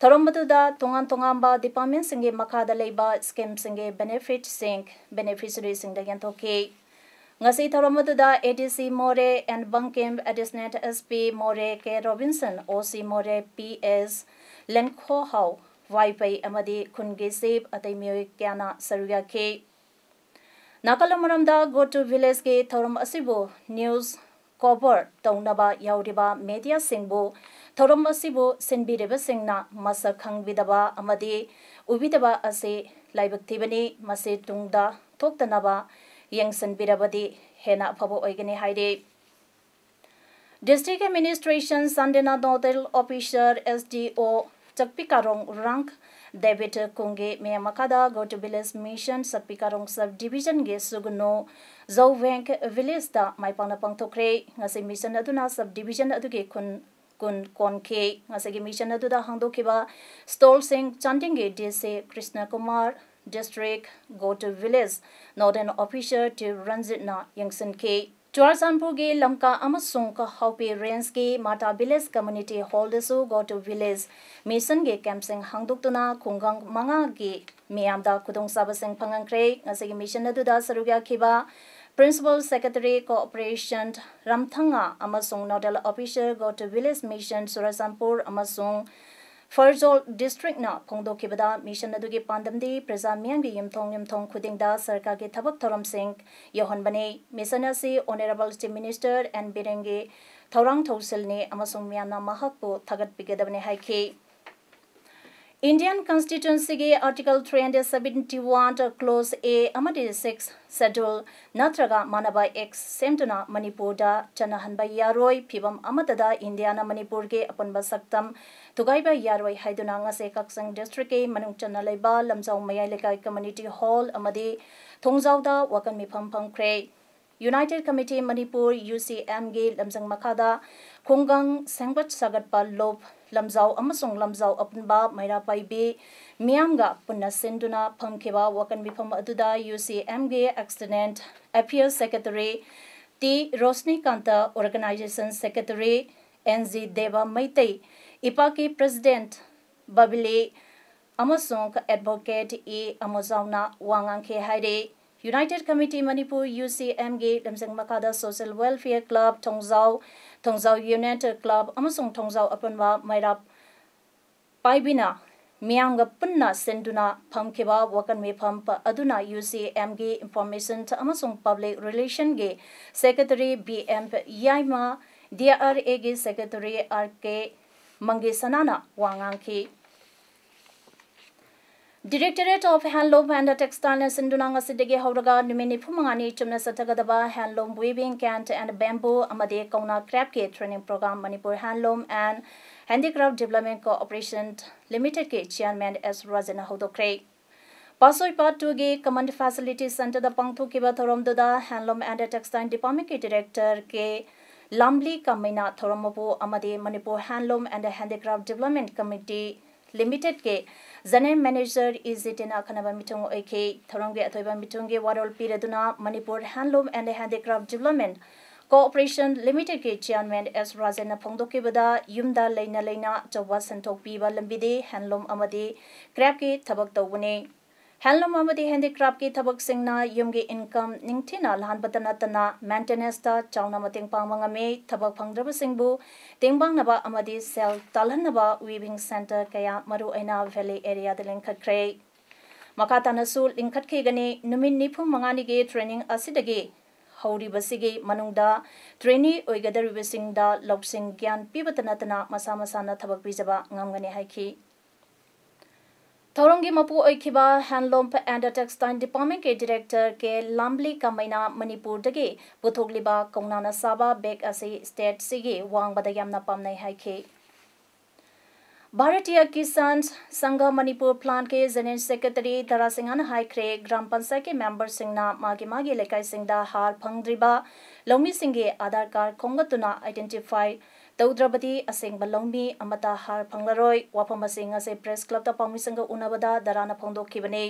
ꯊꯧꯔꯝ ꯑꯗꯨꯗ ꯇꯣꯉꯥꯟ ꯇꯣꯉꯥꯟꯕ departmentꯁꯤꯡꯒꯤ ꯃꯈꯥꯗ ꯂꯩꯕ schemeꯁꯤꯡꯒꯤ benefitꯁꯤꯡ beneficiaryꯁꯤꯡꯗ ꯌꯦꯟꯊꯣꯛꯈꯤ꯫ ꯉꯁꯤ ꯊꯧꯔꯝ ꯑꯗꯨꯗ ADC ꯃꯣꯔꯦ ꯑꯦꯟ ꯕꯪꯀꯤꯝ, Additional SP ꯃꯣꯔꯦ ꯀꯦ ꯔꯣꯕꯤꯟꯁꯟ, OC ꯃꯣꯔꯦ ꯄꯤ ꯑꯦꯁ ꯂꯦꯟꯈꯣꯍꯥꯎ ꯋꯥꯏꯄꯩ ꯑꯃꯗꯤ ꯈꯨꯟꯒꯤ chief ꯑꯇꯩ ꯃꯤꯑꯣꯏ ꯀꯌꯥꯅ ꯁꯔꯨꯛ ꯌꯥꯈꯤ꯫ ꯅꯥꯀꯜ ꯑꯃꯔꯣꯝꯗ Go to Villageꯀꯤ ꯊꯧꯔꯝ ꯑꯁꯤꯕꯨ news cover ꯇꯧꯅꯕ ꯌꯥꯎꯔꯤꯕ mediaꯁꯤꯡꯕꯨ ꯊꯧꯔꯝ ꯑꯁꯤꯕꯨ ꯁꯤꯟꯕꯤꯔꯤꯕꯁꯤꯡꯅ ꯃꯁꯛ ꯈꯪꯕꯤꯗꯕ ꯑꯃꯗꯤ ꯎꯕꯤꯗꯕ ꯑꯁꯤ ꯂꯥꯏꯕꯛ ꯊꯤꯕꯅꯤ꯫ ꯃꯁꯤ ꯇꯨꯡꯗ ꯊꯣꯛꯇꯅꯕ ꯌꯦꯡꯁꯤꯟꯕꯤꯔꯕꯗꯤ ꯍꯦꯟꯅ ꯑꯐꯕ ꯑꯣꯏꯒꯅꯤ ꯍꯥꯏꯔꯤ꯫ District Administration ꯆꯥꯟꯗꯦꯜꯅ Nodal Officer, S D O, Chakpikarong Rang ꯗꯦꯕꯤꯠ ꯀꯨꯡꯒꯤ ꯃꯤꯠꯌꯦꯡ ꯃꯈꯥꯗ Go to Village Mission ꯆꯛꯄꯤꯀꯥꯔꯣꯡ Sub Division ꯒꯤ ꯁꯨꯒꯅꯨ ꯖꯧꯚꯦꯡ Village ꯇ ꯃꯥꯏ ꯄꯥꯛꯅ ꯄꯥꯡꯊꯣꯛꯈ꯭ꯔꯦ꯫ ꯉꯁꯤ mission ꯑꯗꯨꯅ Sub Division ꯑꯗꯨꯒꯤ ꯈꯨꯟ ꯀꯨꯟ ꯀꯣꯟꯈꯤ꯫ ꯉꯁꯤꯒꯤ mission ꯑꯗꯨꯗ ꯍꯥꯡꯗꯣꯛꯈꯤꯕ stall ꯁꯤꯡ ꯆꯥꯟꯗꯦꯜꯒꯤ D C Krishna Kumar, District Go to Village Nodal Officer T ꯔꯟꯖꯤꯠꯅ ꯌꯦꯡꯁꯤꯟꯈꯤ꯫ ꯆꯨꯔꯥꯆꯥꯟꯄꯨꯔꯒꯤ ꯂꯝꯀꯥ ꯑꯃꯁꯨꯡ ꯀꯍꯥꯎꯄꯤ Range ꯀꯤ ꯃꯥꯇꯥ Village Community Hall ꯗꯁꯨ Go to Village Mission ꯒꯤ camp ꯁꯤꯡ ꯍꯥꯡꯗꯣꯛꯇꯨꯅ ꯈꯨꯡꯒꯪ ꯃꯉꯥꯒꯤ ꯃꯤꯌꯥꯝꯗ ꯈꯨꯗꯣꯡꯆꯥꯕꯁꯤꯡ ꯐꯪꯍꯟꯈ꯭ꯔꯦ꯫ ꯉꯁꯤꯒꯤ mission ꯑꯗꯨꯗ ꯁꯔꯨꯛ ꯌꯥꯈꯤꯕ Principal Secretary Cooperation ꯔꯝꯊꯪꯉ ꯑꯃꯁꯨꯡ Nodal Officer Go to Village Mission Churachandpur ꯑꯃꯁꯨꯡ ꯐꯔꯖꯣꯜ District ꯅ ꯐꯣꯡꯗꯣꯛꯈꯤꯕꯗ, mission ꯑꯗꯨꯒꯤ ꯄꯥꯟꯗꯝꯗꯤ ꯄ꯭ꯔꯖꯥ ꯃꯤꯌꯥꯝꯒꯤ ꯌꯨꯝꯊꯣꯡ ꯌꯨꯝꯊꯣꯡ ꯈꯨꯗꯤꯡꯗ ꯁꯔꯀꯥꯔꯒꯤ ꯊꯕꯛ ꯊꯧꯔꯝꯁꯤꯡ ꯌꯧꯍꯟꯕꯅꯤ꯫ Mission ꯑꯁꯤ Honourable Chief Minister N ꯕꯤꯔꯦꯟꯒꯤ ꯊꯧꯔꯥꯡ ꯊꯧꯁꯤꯜꯅꯤ ꯑꯃꯁꯨꯡ ꯃꯤꯌꯥꯝꯅ ꯃꯍꯥꯛꯄꯨ ꯊꯥꯒꯠꯄꯤꯒꯗꯕꯅꯤ ꯍꯥꯏꯈꯤ꯫ Indian Constitution ꯒꯤ Article three hundred seventy-one Clause A ꯑꯃꯗꯤ six Schedule ꯅꯠꯇ꯭ꯔꯒ ꯃꯥꯟꯅꯕ Act ꯁꯦꯝꯗꯨꯅ ꯃꯅꯤꯄꯨꯔꯗ ꯆꯠꯅꯍꯟꯕ ꯌꯥꯔꯣꯏ꯫ ꯐꯤꯚꯝ ꯑꯃꯠꯇꯗ ꯏꯟꯗꯤꯌꯥꯅ ꯃꯅꯤꯄꯨꯔꯒꯤ ꯑꯄꯨꯟꯕ ꯁꯛꯇꯝ ꯊꯨꯒꯥꯏꯕ ꯌꯥꯔꯣꯏ ꯍꯥꯏꯗꯨꯅ ꯉꯁꯤ ꯀꯛꯆꯤꯡ District ꯀꯤ ꯃꯅꯨꯡ ꯆꯟꯅ ꯂꯩꯕ ꯂꯝꯖꯥꯎ ꯃꯌꯥꯏ ꯂꯩꯀꯥꯏ Community Hall ꯑꯃꯗꯤ ꯊꯣꯡꯖꯥꯎꯗ ꯋꯥꯀꯟ ꯃꯤꯐꯝ ꯐꯝꯈ꯭ꯔꯦ꯫ United Committee Manipur, U C M ꯒꯤ ꯂꯝꯖꯤꯡ ꯃꯈꯥꯗ ꯈꯨꯡꯒꯪ ꯁꯦꯝꯒꯠ ꯁꯥꯒꯠꯄ ꯂꯨꯞ, ꯂꯝꯖꯥꯎ ꯑꯃꯁꯨꯡ ꯂꯝꯖꯥꯎ ꯑꯄꯨꯟꯕ ꯃꯩꯔꯥ ꯄꯥꯏꯕꯤ ꯃꯤꯌꯥꯝꯒ ꯄꯨꯟꯅ ꯁꯤꯟꯗꯨꯅ ꯐꯝꯈꯤꯕ ꯋꯥꯀꯟ ꯃꯤꯐꯝ ꯑꯗꯨꯗ U C M ꯒꯤ External Affairs Secretary T ꯔꯣꯁꯅꯤꯀꯥꯟꯇ, Organization Secretary N G ꯗꯦꯕ ꯃꯩꯇꯩ, ꯏꯄꯥꯛꯀꯤ President ꯕꯕꯤꯂꯤ ꯑꯃꯁꯨꯡ Advocate ꯏ ꯑꯃꯣꯖꯥꯎꯅ ꯋꯥ ꯉꯥꯡꯈꯤ ꯍꯥꯏꯔꯤ꯫ United Committee Manipur, U C M ꯒꯤ ꯂꯝꯖꯤꯡ ꯃꯈꯥꯗ Social Welfare Club ꯊꯣꯡꯖꯥꯎ, ꯊꯣꯡꯖꯥꯎ Unit Club ꯑꯃꯁꯨꯡ ꯊꯣꯡꯖꯥꯎ ꯑꯄꯨꯟꯕ ꯃꯩꯔꯥ ꯄꯥꯏꯕꯤꯅ ꯃꯤꯌꯥꯝꯒ ꯄꯨꯟꯅ ꯁꯤꯟꯗꯨꯅ ꯐꯝꯈꯤꯕ ꯋꯥꯀꯟ ꯃꯤꯐꯝ ꯄ-, ꯑꯗꯨꯅ U C M ꯒꯤ Information ꯑꯃꯁꯨꯡ Public Relation ꯒꯤ Secretary B M Yaima, D R A ꯒꯤ Secretary ꯑꯥꯔ ꯀꯦ ꯃꯪꯒꯦꯁꯅꯥꯅ ꯋꯥ ꯉꯥꯡꯈꯤ꯫ Directorate of Handloom and Textile ꯅ ꯁꯤꯟꯗꯨꯅ ꯉꯁꯤꯗꯒꯤ ꯍꯧꯔꯒ ꯅꯨꯃꯤꯠ ꯅꯤꯐꯨ ꯃꯉꯥꯅꯤ ꯆꯨꯝꯅ ꯆꯠꯊꯒꯗꯕ Handloom Weaving Can and Bamboo ꯑꯃꯗꯤ ꯀꯧꯅꯥ Craft ꯀꯤ training program Manipur Handloom and Handicraft Development Corporation Limited ꯀꯤ chairman S ꯔꯥꯖꯟꯅ ꯍꯧꯗꯣꯛꯈ꯭ꯔꯦ꯫ ꯄꯥꯁꯣꯏ Part two ꯒꯤ Common Facility Center ꯗ ꯄꯥꯡꯊꯣꯛꯈꯤꯕ ꯊꯧꯔꯝꯗꯨꯗ Handloom and Textile Department ꯀꯤ Director ꯀꯦ ꯂꯥꯝꯂꯤ ꯀꯥꯃꯩꯅ ꯊꯧꯔꯝ ꯃꯄꯨ ꯑꯃꯗꯤ Manipur Handloom and Handicraft Development Committee Limited ꯀꯤ General Manager ꯏ ꯖꯤꯇꯦꯟꯅ ꯑꯈꯟꯅꯕ ꯃꯤꯊꯨꯡ ꯑꯣꯏꯈꯤ꯫ ꯊꯧꯔꯝꯒꯤ ꯑꯊꯣꯏꯕ ꯃꯤꯊꯨꯡꯒꯤ ꯋꯥꯔꯣꯜ ꯄꯤꯔꯗꯨꯅ Manipur Handloom and Handicraft Development Corporation Limited ꯀꯤ chairman S ꯔꯥꯖꯟꯅ ꯐꯣꯡꯗꯣꯛꯈꯤꯕꯗ, ꯌꯨꯝꯗ ꯂꯩꯅ ꯂꯩꯅ ꯑꯆꯧꯕ ꯁꯦꯟꯊꯣꯛ ꯄꯤꯕ ꯂꯝꯕꯤꯗꯤ handloom ꯑꯃꯗꯤ craft ꯀꯤ ꯊꯕꯛ ꯇꯧꯕꯅꯤ꯫ Handloom ꯑꯃꯗꯤ handicraft ꯀꯤ ꯊꯕꯛꯁꯤꯡꯅ ꯌꯨꯝꯒꯤ income ꯅꯤꯡꯊꯤꯅ ꯂꯥꯟꯕꯇ ꯅꯠꯇꯅ maintenance ꯇ ꯆꯥꯎꯅ ꯃꯇꯦꯡ ꯄꯥꯡꯕ ꯉꯝꯃꯤ꯫ ꯊꯕꯛ ꯐꯪꯗ꯭ꯔꯕꯁꯤꯡꯕꯨ ꯇꯦꯡꯕꯥꯡꯅꯕ ꯑꯃꯗꯤ ꯁꯦꯜ ꯇꯥꯜꯍꯟꯅꯕ weaving center ꯀꯌꯥ ꯃꯔꯨ ꯑꯣꯏꯅ valley area ꯗ ꯂꯤꯡꯈꯠꯈ꯭ꯔꯦ꯫ ꯃꯈꯥ ꯇꯥꯅꯁꯨ ꯂꯤꯡꯈꯠꯈꯤꯒꯅꯤ꯫ ꯅꯨꯃꯤꯠ ꯅꯤꯐꯨ ꯃꯉꯥꯅꯤꯒꯤ training ꯑꯁꯤꯗꯒꯤ ꯍꯧꯔꯤꯕꯁꯤꯒꯤ ꯃꯅꯨꯡꯗ trainee ꯑꯣꯏꯒꯗꯧꯔꯤꯕꯁꯤꯡꯗ ꯂꯧꯁꯤꯡ ꯒ꯭ꯌꯥꯟ ꯄꯤꯕꯇ ꯅꯠꯇꯅ ꯃꯁꯥ ꯃꯁꯥꯅ ꯊꯕꯛ ꯄꯤꯖꯕ ꯉꯝꯒꯅꯤ ꯍꯥꯏꯈꯤ꯫ ꯊꯧꯔꯝꯒꯤ ꯃꯄꯨ ꯑꯣꯏꯈꯤꯕ Handloom and Textile Department ꯀꯤ Director ꯀꯦ ꯂꯥꯝꯂꯤ ꯀꯥꯃꯩꯅ ꯃꯅꯤꯄꯨꯔꯗꯒꯤ ꯄꯨꯊꯣꯛꯂꯤꯕ ꯀꯧꯅꯥꯅ ꯁꯥꯕ bag ꯑꯁꯤ state ꯁꯤꯒꯤ ꯋꯥꯡꯃꯗ ꯌꯥꯝꯅ ꯄꯥꯝꯅꯩ ꯍꯥꯏꯈꯤ꯫ ꯚꯥꯔꯇꯤꯌꯥ ꯀꯤꯁꯥꯟ ꯁꯪꯘ ꯃꯅꯤꯄꯨꯔ plant ꯀꯤ General Secretary ꯙꯔꯥ ꯁꯤꯡꯍꯅ ꯍꯥꯏꯈ꯭ꯔꯦ, ꯒ꯭ꯔꯥꯝ ꯄꯟꯆꯥꯌꯠꯀꯤ member ꯁꯤꯡꯅ ꯃꯥꯒꯤ ꯃꯥꯒꯤ ꯂꯩꯀꯥꯏꯁꯤꯡꯗ ꯍꯥꯔ ꯐꯪꯗ꯭ꯔꯤꯕ ꯂꯧꯃꯤꯁꯤꯡꯒꯤ Aadhaar card ꯈꯣꯝꯒꯠꯇꯨꯅ identify ꯇꯧꯗ꯭ꯔꯕꯗꯤ ꯑꯁꯦꯡꯕ ꯂꯧꯃꯤ ꯑꯃꯠꯇ ꯍꯥꯔ ꯐꯪꯂꯔꯣꯏ꯫ ꯋꯥꯐꯝ ꯑꯁꯤ ꯉꯁꯤ Press Club ꯇ ꯄꯥꯎꯃꯤꯁꯤꯡꯒ ꯎꯅꯕꯗ ꯙꯔꯥꯅ ꯐꯣꯡꯗꯣꯛꯈꯤꯕꯅꯤ꯫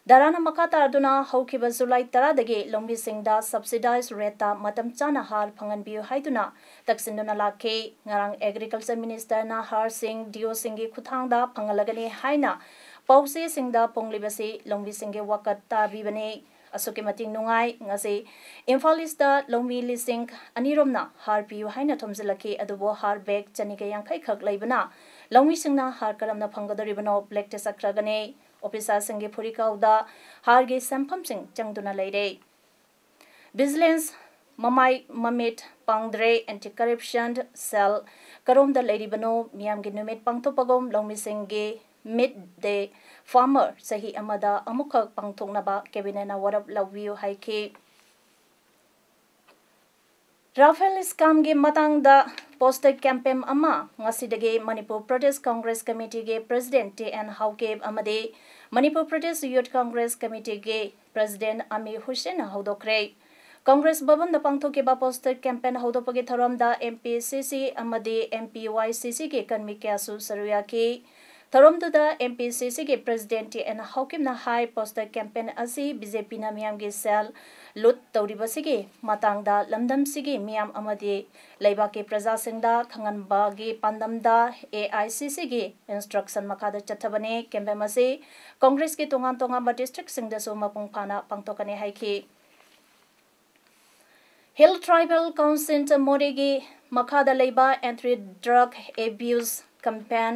ꯙꯔꯥꯅ ꯃꯈꯥ ꯇꯥꯗꯨꯅ ꯍꯧꯈꯤꯕ ꯖꯨꯂꯥꯏ ꯇꯔꯥꯗꯒꯤ ꯂꯧꯃꯤꯁꯤꯡꯗ subsidized rate ꯇ ꯃꯇꯝ ꯆꯥꯅ ꯍꯥꯔ ꯐꯪꯍꯟꯕꯤꯌꯨ ꯍꯥꯏꯗꯨꯅ ꯇꯛꯁꯤꯟꯗꯨꯅ ꯂꯥꯛꯈꯤ꯫ ꯉꯔꯥꯡ Agriculture Minister ꯅ ꯍꯥꯔꯁꯤꯡ D O ꯁꯤꯡꯒꯤ ꯈꯨꯠꯊꯥꯡꯗ ꯐꯪꯍꯜꯂꯒꯅꯤ ꯍꯥꯏꯅ ꯄꯥꯎꯆꯦꯁꯤꯡꯗ ꯐꯣꯡꯂꯤꯕꯁꯤ ꯂꯧꯃꯤꯁꯤꯡꯒꯤ ꯋꯥꯀꯠ ꯇꯥꯕꯤꯕꯅꯤ꯫ ꯑꯁꯨꯛꯀꯤ ꯃꯇꯤꯛ ꯅꯨꯡꯉꯥꯏ꯫ ꯉꯁꯤ ꯏꯝꯐꯥꯜ East ꯇ ꯂꯧꯃꯤ ꯂꯤꯁꯤꯡ ꯑꯅꯤ ꯔꯣꯝꯅ ꯍꯥꯔ ꯄꯤꯌꯨ ꯍꯥꯏꯅ ꯊꯣꯝꯖꯤꯜꯂꯛꯈꯤ, ꯑꯗꯨꯕꯨ ꯍꯥꯔ bag ꯆꯅꯤꯒ ꯌꯥꯡꯈꯩ ꯈꯛ ꯂꯩꯕꯅ ꯂꯧꯃꯤꯁꯤꯡꯅ ꯍꯥꯔ ꯀꯔꯝꯅ ꯐꯪꯒꯗꯧꯔꯤꯕꯅꯣ? Black ꯇ ꯆꯠꯈ꯭ꯔꯒꯅꯤ꯫ Officer ꯁꯤꯡꯒꯤ ꯐꯨꯔꯤꯀꯥꯎꯗ ꯍꯥꯔꯒꯤ ꯁꯦꯟꯐꯝꯁꯤꯡ ꯆꯪꯗꯨꯅ ꯂꯩꯔꯦ꯫ Vigilance ꯃꯃꯥꯏ ꯃꯃꯤꯠ ꯄꯥꯡꯗ꯭ꯔꯦ꯫ Anti Corruption Cell ꯀꯔꯣꯝꯗ ꯂꯩꯔꯤꯕꯅꯣ? ꯃꯤꯌꯥꯝꯒꯤ ꯅꯨꯃꯤꯠ ꯄꯥꯡꯊꯣꯛꯄꯒꯨꯝ ꯂꯧꯃꯤꯁꯤꯡꯒꯤ Meet the Farmer ꯆꯍꯤ ꯑꯃꯗ ꯑꯃꯨꯛꯈꯛ ꯄꯥꯡꯊꯣꯛꯅꯕ ꯀꯦꯕꯤꯅꯦꯠꯅ ꯋꯥꯔꯞ ꯂꯧꯕꯤꯌꯨ ꯍꯥꯏꯈꯤ꯫ ꯔꯥꯐꯦꯜ ꯁ꯭ꯀꯥꯝꯒꯤ ꯃꯇꯥꯡꯗ ꯄꯣꯁꯇꯔ ꯀꯦꯝꯄꯦꯟ ꯑꯃ ꯉꯁꯤꯗꯒꯤ ꯃꯅꯤꯄꯨꯔ ꯄ꯭ꯔꯗꯦꯁ ꯀꯪꯒ꯭ꯔꯦꯁ ꯀꯃꯤꯇꯤꯒꯤ ꯄ꯭ꯔꯦꯁꯤꯗꯦꯟꯠ ꯇꯤ ꯑꯦꯟ ꯍꯥꯎꯀꯤꯞ ꯑꯃꯗꯤ ꯃꯅꯤꯄꯨꯔ ꯄ꯭ꯔꯗꯦꯁ ꯌꯨꯊ ꯀꯪꯒ꯭ꯔꯦꯁ ꯀꯃꯤꯇꯤꯒꯤ ꯄ꯭ꯔꯦꯁꯤꯗꯦꯟꯠ ꯑꯃꯤꯔ ꯍꯨꯁꯦꯟꯅ ꯍꯧꯗꯣꯛꯈ꯭ꯔꯦ꯫ ꯀꯪꯒ꯭ꯔꯦꯁ ꯚꯕꯟꯗ ꯄꯥꯡꯊꯣꯛꯈꯤꯕ ꯄꯣꯁꯇꯔ ꯀꯦꯝꯄꯦꯟ ꯍꯧꯗꯣꯛꯄꯒꯤ ꯊꯧꯔꯝꯗ ꯑꯦꯝ ꯄꯤ ꯁꯤ ꯁꯤ ꯑꯃꯗꯤ ꯑꯦꯝ ꯄꯤ ꯋꯥꯏ ꯁꯤ ꯁꯤꯒꯤ ꯀꯔꯃꯤ ꯀꯌꯥꯁꯨ ꯁꯔꯨꯛ ꯌꯥꯈꯤ꯫ ꯊꯧꯔꯝꯗꯨꯗ ꯑꯦꯝ ꯄꯤ ꯁꯤ ꯁꯤꯒꯤ ꯄ꯭ꯔꯦꯁꯤꯗꯦꯟꯠ ꯇꯤ ꯑꯦꯟ ꯍꯥꯎꯀꯤꯞꯅ ꯍꯥꯏ, ꯄꯣꯁꯇꯔ ꯀꯦꯝꯄꯦꯟ ꯑꯁꯤ ꯕꯤ ꯖꯦ ꯄꯤꯅ ꯃꯤꯌꯥꯝꯒꯤ ꯁꯦꯜ ꯂꯨꯠ ꯇꯧꯔꯤꯕꯁꯤꯒꯤ ꯃꯇꯥꯡꯗ ꯂꯝꯗꯝꯁꯤꯒꯤ ꯃꯤꯌꯥꯝ ꯑꯃꯗꯤ ꯂꯩꯕꯥꯛꯀꯤ ꯄ꯭ꯔꯖꯥꯁꯤꯡꯗ ꯈꯪꯍꯟꯕꯒꯤ ꯄꯥꯟꯗꯝꯗ ꯑꯦ ꯑꯥꯏ ꯁꯤ ꯁꯤꯒꯤ ꯏꯟꯁꯇ꯭ꯔꯛꯁꯟ ꯃꯈꯥꯗ ꯆꯠꯊꯕꯅꯤ꯫ ꯀꯦꯝꯄꯦꯟ ꯑꯁꯤ ꯀꯪꯒ꯭ꯔꯦꯁꯀꯤ ꯇꯣꯉꯥꯟ ꯇꯣꯉꯥꯟꯕ ꯗꯤꯁꯇ꯭ꯔꯤꯛꯁꯤꯡꯗꯁꯨ ꯃꯄꯨꯡ ꯐꯥꯅ ꯄꯥꯡꯊꯣꯛꯀꯅꯤ ꯍꯥꯏꯈꯤ꯫ ꯍꯤꯜ ꯇ꯭ꯔꯥꯏꯕꯦꯜ ꯀꯥꯎꯟꯁꯤꯜ ꯃꯣꯔꯦꯒꯤ ꯃꯈꯥꯗ ꯂꯩꯕ anti drug abuse campaign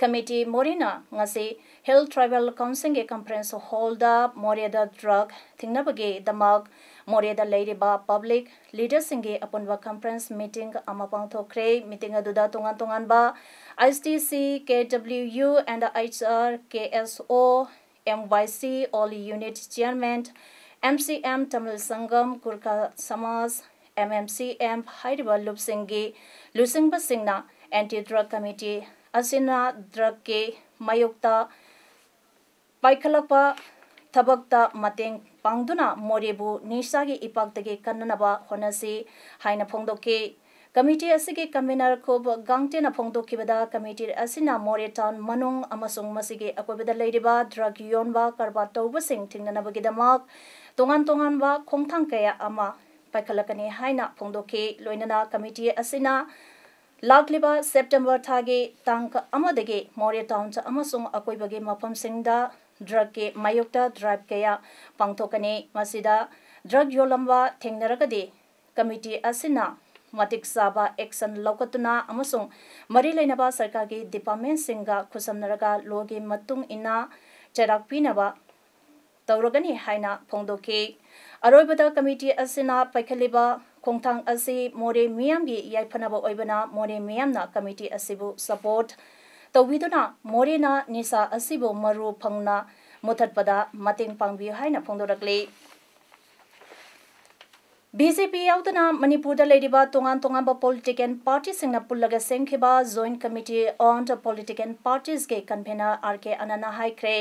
committee ꯃꯣꯔꯦꯅ ꯉꯁꯤ ꯍꯤꯜ ꯇ꯭ꯔꯥꯏꯕꯦꯜ ꯀꯥꯎꯟꯁꯤꯜꯒꯤ ꯀꯟꯐꯔꯦꯟꯁ ꯍꯣꯜꯗ ꯃꯣꯔꯦꯗ ꯗ꯭ꯔꯒ ꯊꯤꯡꯅꯕꯒꯤꯗꯃꯛ ꯃꯣꯔꯦꯗ ꯂꯩꯔꯤꯕ ꯄꯕ꯭ꯂꯤꯛ ꯂꯤꯗꯔꯁꯤꯡꯒꯤ ꯑꯄꯨꯟꯕ ꯀꯟꯐꯔꯦꯟꯁ ꯃꯤꯇꯤꯡ ꯑꯃ ꯄꯥꯡꯊꯣꯛꯈ꯭ꯔꯦ꯫ ꯃꯤꯇꯤꯡ ꯑꯗꯨꯗ ꯇꯣꯉꯥꯟ ꯇꯣꯉꯥꯟꯕ ꯑꯥꯏ C T C, K W U and H R, K S O, M Y C, all unit chairman, M C M, Tamil Sangam, Gurkha Samaj, M M C M ꯍꯥꯏꯔꯤꯕ ꯂꯨꯞꯁꯤꯡꯒꯤ ꯂꯨꯆꯤꯡꯕꯁꯤꯡꯅ ꯑꯦꯟꯇꯤ ꯗ꯭ꯔꯒ ꯀꯃꯤꯇꯤ ꯑꯁꯤꯅ ꯗ꯭ꯔꯒꯀꯤ ꯃꯥꯌꯣꯛꯇ ꯄꯥꯏꯈꯠꯂꯛꯄ ꯊꯕꯛꯇ ꯃꯇꯦꯡ ꯄꯥꯡꯗꯨꯅ ꯃꯣꯔꯦꯕꯨ ꯅꯤꯁꯥꯒꯤ ꯏꯄꯥꯛꯇꯒꯤ ꯀꯟꯅꯅꯕ ꯍꯣꯠꯅꯁꯤ ꯍꯥꯏꯅ ꯐꯣꯡꯗꯣꯛꯈꯤ꯫ ꯀꯃꯤꯇꯤ ꯑꯁꯤꯒꯤ ꯀꯟꯚꯤꯅꯔ ꯈꯨꯕ ꯒꯥꯡꯇꯦꯅ ꯐꯣꯡꯗꯣꯛꯈꯤꯕꯗ, ꯀꯃꯤꯇꯤ ꯑꯁꯤꯅ ꯃꯣꯔꯦ ꯇꯥꯎꯟ ꯃꯅꯨꯡ ꯑꯃꯁꯨꯡ ꯃꯁꯤꯒꯤ ꯑꯀꯣꯏꯕꯗ ꯂꯩꯔꯤꯕ ꯗ꯭ꯔꯒ ꯌꯣꯟꯕ, ꯀꯔꯕꯥꯔ ꯇꯧꯕꯁꯤꯡ ꯊꯤꯡꯅꯅꯕꯒꯤꯗꯃꯛ ꯇꯣꯉꯥꯟ ꯇꯣꯉꯥꯟꯕ ꯈꯣꯡꯊꯥꯡ ꯀꯌꯥ ꯑꯃ ꯄꯥꯏꯈꯠꯂꯛꯀꯅꯤ ꯍꯥꯏꯅ ꯐꯣꯡꯗꯣꯛꯈꯤ꯫ ꯂꯣꯏꯅꯅ ꯀꯃꯤꯇꯤ ꯑꯁꯤꯅ ꯂꯥꯛꯂꯤꯕ ꯁꯦꯞꯇꯦꯝꯕꯔ ꯊꯥꯒꯤ ꯇꯥꯡ ꯑꯃꯗꯒꯤ ꯃꯣꯔꯦ ꯇꯥꯎꯟ ꯑꯃꯁꯨꯡ ꯑꯀꯣꯏꯕꯒꯤ ꯃꯐꯝꯁꯤꯡꯗ ꯗ꯭ꯔꯒꯀꯤ ꯃꯥꯌꯣꯛꯇ ꯗ꯭ꯔꯥꯏꯚ ꯀꯌꯥ ꯄꯥꯡꯊꯣꯛꯀꯅꯤ꯫ ꯃꯁꯤꯗ ꯗ꯭ꯔꯒ ꯌꯣꯜꯂꯝꯕ ꯊꯦꯡꯅꯔꯒꯗꯤ ꯀꯃꯤꯇꯤ ꯑꯁꯤꯅ ꯃꯇꯤꯛ ꯆꯥꯕ ꯑꯦꯛꯁꯟ ꯂꯧꯈꯠꯇꯨꯅ ꯑꯃꯁꯨꯡ ꯃꯔꯤ ꯂꯩꯅꯕ ꯁꯔꯀꯥꯔꯒꯤ ꯗꯤꯄꯥꯔꯠꯃꯦꯟꯁꯤꯡꯒ ꯈꯨꯠꯁꯝꯅꯔꯒ ꯂꯣꯒꯤ ꯃꯇꯨꯡ ꯏꯟꯅ ꯆꯩꯔꯥꯛ ꯄꯤꯅꯕ ꯇꯧꯔꯒꯅꯤ ꯍꯥꯏꯅ ꯐꯣꯡꯗꯣꯛꯈꯤ꯫ ꯑꯔꯣꯏꯕꯗ ꯀꯃꯤꯇꯤ ꯑꯁꯤꯅ ꯄꯥꯏꯈꯠꯂꯤꯕ ꯈꯣꯡꯊꯥꯡ ꯑꯁꯤ ꯃꯣꯔꯦ ꯃꯤꯌꯥꯝꯒꯤ ꯌꯥꯏꯐꯅꯕ ꯑꯣꯏꯕꯅ ꯃꯣꯔꯦ ꯃꯤꯌꯥꯝꯅ ꯀꯃꯤꯇꯤ ꯑꯁꯤꯕꯨ ꯁꯄꯣꯔꯠ ꯇꯧꯕꯤꯗꯨꯅ ꯃꯣꯔꯦꯅ ꯅꯤꯁꯥ ꯑꯁꯤꯕꯨ ꯃꯔꯨ ꯐꯪꯅ ꯃꯨꯊꯠꯄꯗ ꯃꯇꯦꯡ ꯄꯥꯡꯕꯤꯌꯨ ꯍꯥꯏꯅ ꯐꯣꯡꯗꯣꯔꯛꯂꯤ꯫ ꯕꯤ ꯖꯦ ꯄꯤ ꯌꯥꯎꯗꯅ ꯃꯅꯤꯄꯨꯔꯗ ꯂꯩꯔꯤꯕ ꯇꯣꯉꯥꯟ ꯇꯣꯉꯥꯟꯕ political partyꯁꯤꯡꯅ ꯄꯨꯜꯂꯒ ꯁꯦꯝꯈꯤꯕ Joint Committee on the Political Partiesꯀꯤ convener ꯑꯥꯔ ꯀꯦ ꯑꯅꯟꯅ ꯍꯥꯏꯈ꯭ꯔꯦ,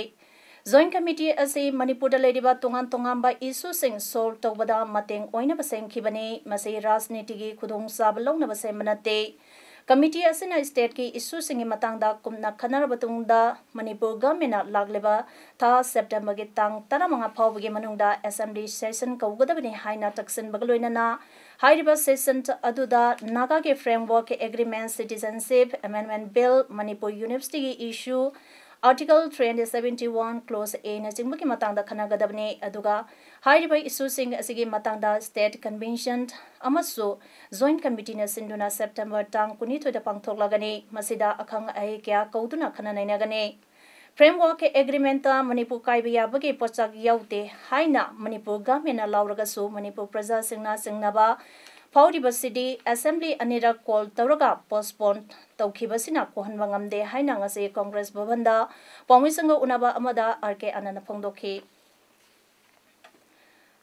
Joint Committee ꯑꯁꯤ ꯃꯅꯤꯄꯨꯔꯗ ꯂꯩꯔꯤꯕ ꯇꯣꯉꯥꯟ ꯇꯣꯉꯥꯟꯕ issueꯁꯤꯡ solve ꯇꯧꯕꯗ ꯃꯇꯦꯡ ꯑꯣꯏꯅꯕ ꯁꯦꯝꯈꯤꯕꯅꯤ꯫ ꯃꯁꯤ ꯔꯥꯖꯅꯤꯇꯤꯒꯤ ꯈꯨꯗꯣꯡꯆꯥꯕ ꯂꯧꯅꯕ ꯁꯦꯝꯕ ꯅꯠꯇꯦ꯫ Committee ꯑꯁꯤꯅ stateꯀꯤ issueꯁꯤꯡꯒꯤ ꯃꯇꯥꯡꯗ ꯀꯨꯞꯅ ꯈꯟꯅꯔꯕ ꯇꯨꯡꯗ ꯃꯅꯤꯄꯨꯔ governmentꯅ ꯂꯥꯛꯂꯤꯕ ꯊꯥ Septemberꯒꯤ ꯇꯥꯡ ꯇꯔꯥꯃꯉꯥ ꯐꯥꯎꯕꯒꯤ ꯃꯅꯨꯡꯗ assembly session ꯀꯧꯒꯗꯕꯅꯤ ꯍꯥꯏꯅ ꯇꯛꯁꯤꯟꯕꯒ ꯂꯣꯏꯅꯅ ꯍꯥꯏꯔꯤꯕ session ꯑꯗꯨꯗ ꯅꯥꯒꯥꯒꯤ Framework Agreement, Citizenship Amendment Bill, Manipur Universityꯒꯤ issue, Article three hundred seventy one, Clause Aꯅꯆꯤꯡꯕꯒꯤ ꯃꯇꯥꯡꯗ ꯈꯟꯅꯒꯗꯕꯅꯤ꯫ ꯑꯗꯨꯒ ꯍꯥꯏꯔꯤꯕ issueꯁꯤꯡ ꯑꯁꯤꯒꯤ ꯃꯇꯥꯡꯗ state convention ꯑꯃꯁꯨ Joint Committeeꯅ ꯁꯤꯟꯗꯨꯅ September ꯇꯥꯡ ꯀꯨꯟꯅꯤꯊꯣꯏꯗ ꯄꯥꯡꯊꯣꯛꯂꯒꯅꯤ꯫ ꯃꯁꯤꯗ ꯑꯈꯪ ꯑꯍꯩ ꯀꯌꯥ ꯀꯧꯗꯨꯅ ꯈꯟꯅ ꯅꯩꯅꯒꯅꯤ꯫ Framework Agreementꯇ ꯃꯅꯤꯄꯨꯔ ꯀꯥꯏꯕ ꯌꯥꯕꯒꯤ ꯄꯣꯠꯁꯛ ꯌꯥꯎꯗꯦ ꯍꯥꯏꯅ ꯃꯅꯤꯄꯨꯔ governmentꯅ ꯂꯥꯎꯔꯒꯁꯨ ꯃꯅꯤꯄꯨꯔ ꯄ꯭ꯔꯖꯥꯁꯤꯡꯅ ꯆꯤꯡꯅꯕ ꯐꯥꯎꯔꯤꯕꯁꯤꯗꯤ assembly ꯑꯅꯤꯔꯛ call ꯇꯧꯔꯒ postpone ꯇꯧꯈꯤꯕꯁꯤꯅ ꯀꯣꯛꯍꯟꯕ ꯉꯝꯗꯦ ꯍꯥꯏꯅ ꯉꯁꯤ Congress ꯚꯕꯟꯗ ꯄꯥꯎꯃꯤꯁꯤꯡꯒ ꯎꯅꯕ ꯑꯃꯗ ꯑꯥꯔ ꯀꯦ ꯑꯅꯟꯅ ꯐꯣꯡꯗꯣꯛꯈꯤ꯫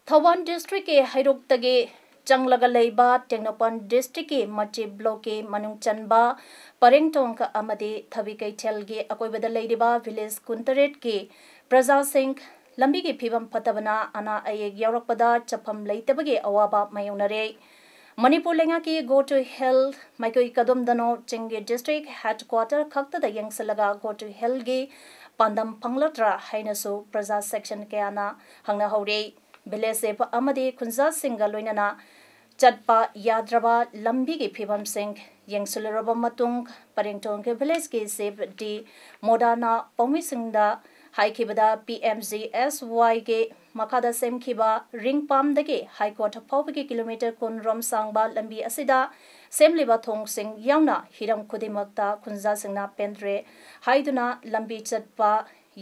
ꯊꯧꯕꯥꯜ districtꯀꯤ ꯍꯩꯔꯣꯛꯇꯒꯤ ꯆꯪꯂꯒ ꯂꯩꯕ ꯇꯦꯡꯅꯧꯄꯜ districtꯀꯤ ꯃꯆꯤ blockꯀꯤ ꯃꯅꯨꯡ ꯆꯟꯕ ꯄꯔꯦꯡꯊꯣꯡ ꯑꯃꯗꯤ ꯊꯕꯤ ꯀꯩꯊꯦꯜꯒꯤ ꯑꯀꯣꯏꯕꯗ ꯂꯩꯔꯤꯕ village ꯀꯨꯟꯇꯔꯦꯠꯀꯤ ꯄ꯭ꯔꯖꯥꯁꯤꯡ ꯂꯝꯕꯤꯒꯤ ꯐꯤꯕꯝ ꯐꯠꯇꯕꯅ ꯑꯅꯥ ꯑꯌꯦꯛ ꯌꯥꯎꯔꯛꯄꯗ ꯆꯠꯐꯝ ꯂꯩꯇꯕꯒꯤ ꯑꯋꯥꯕ ꯃꯥꯌꯣꯛꯅꯔꯦ꯫ ꯃꯅꯤꯄꯨꯔ ꯂꯩꯉꯥꯛꯀꯤ Go to Hell ꯃꯥꯏꯀꯩ ꯀꯗꯣꯝꯗꯅꯣ, ꯆꯤꯡꯒꯤ district headquarter ꯈꯛꯇꯗ ꯌꯦꯡꯁꯤꯜꯂꯒ Go to Hellꯒꯤ ꯄꯥꯟꯗꯝ ꯐꯪꯂꯛꯇ꯭ꯔꯥ ꯍꯥꯏꯅꯁꯨ ꯄ꯭ꯔꯖꯥ section ꯀꯌꯥꯅ ꯍꯪꯅꯍꯧꯔꯤ꯫ Village chief ꯑꯃꯗꯤ ꯈꯨꯟꯖꯥꯁꯤꯡꯒ ꯂꯣꯏꯅꯅ ꯆꯠꯄ ꯌꯥꯗ꯭ꯔꯕ ꯂꯝꯕꯤꯒꯤ ꯐꯤꯕꯝꯁꯤꯡ ꯌꯦꯡꯁꯤꯜꯂꯨꯔꯕ ꯃꯇꯨꯡ, ꯄꯔꯦꯡꯊꯣꯡꯒꯤ village chief ꯗꯤ ꯃꯣꯗꯥꯅ ꯄꯥꯎꯃꯤꯁꯤꯡꯗ ꯍꯥꯏꯈꯤꯕꯗ, ꯄꯤ ꯑꯦꯝ ꯖꯤ ꯑꯦꯁ ꯋꯥꯏꯒꯤ ꯃꯈꯥꯗ ꯁꯦꯝꯈꯤꯕ ꯔꯤꯡꯄꯥꯝꯗꯒꯤ ꯍꯥꯏꯀꯣꯔꯠ ꯐꯥꯎꯕꯒꯤ kilometre ꯀꯨꯟ ꯔꯣꯝ ꯁꯥꯡꯕ ꯂꯝꯕꯤ ꯑꯁꯤꯗ ꯁꯦꯝꯂꯤꯕ ꯊꯣꯡꯁꯤꯡ ꯌꯥꯎꯅ ꯍꯤꯔꯝ ꯈꯨꯗꯤꯡꯃꯛꯇ ꯈꯨꯟꯖꯥꯁꯤꯡꯅ ꯄꯦꯟꯗ꯭ꯔꯦ ꯍꯥꯏꯗꯨꯅ ꯂꯝꯕꯤ ꯆꯠꯄ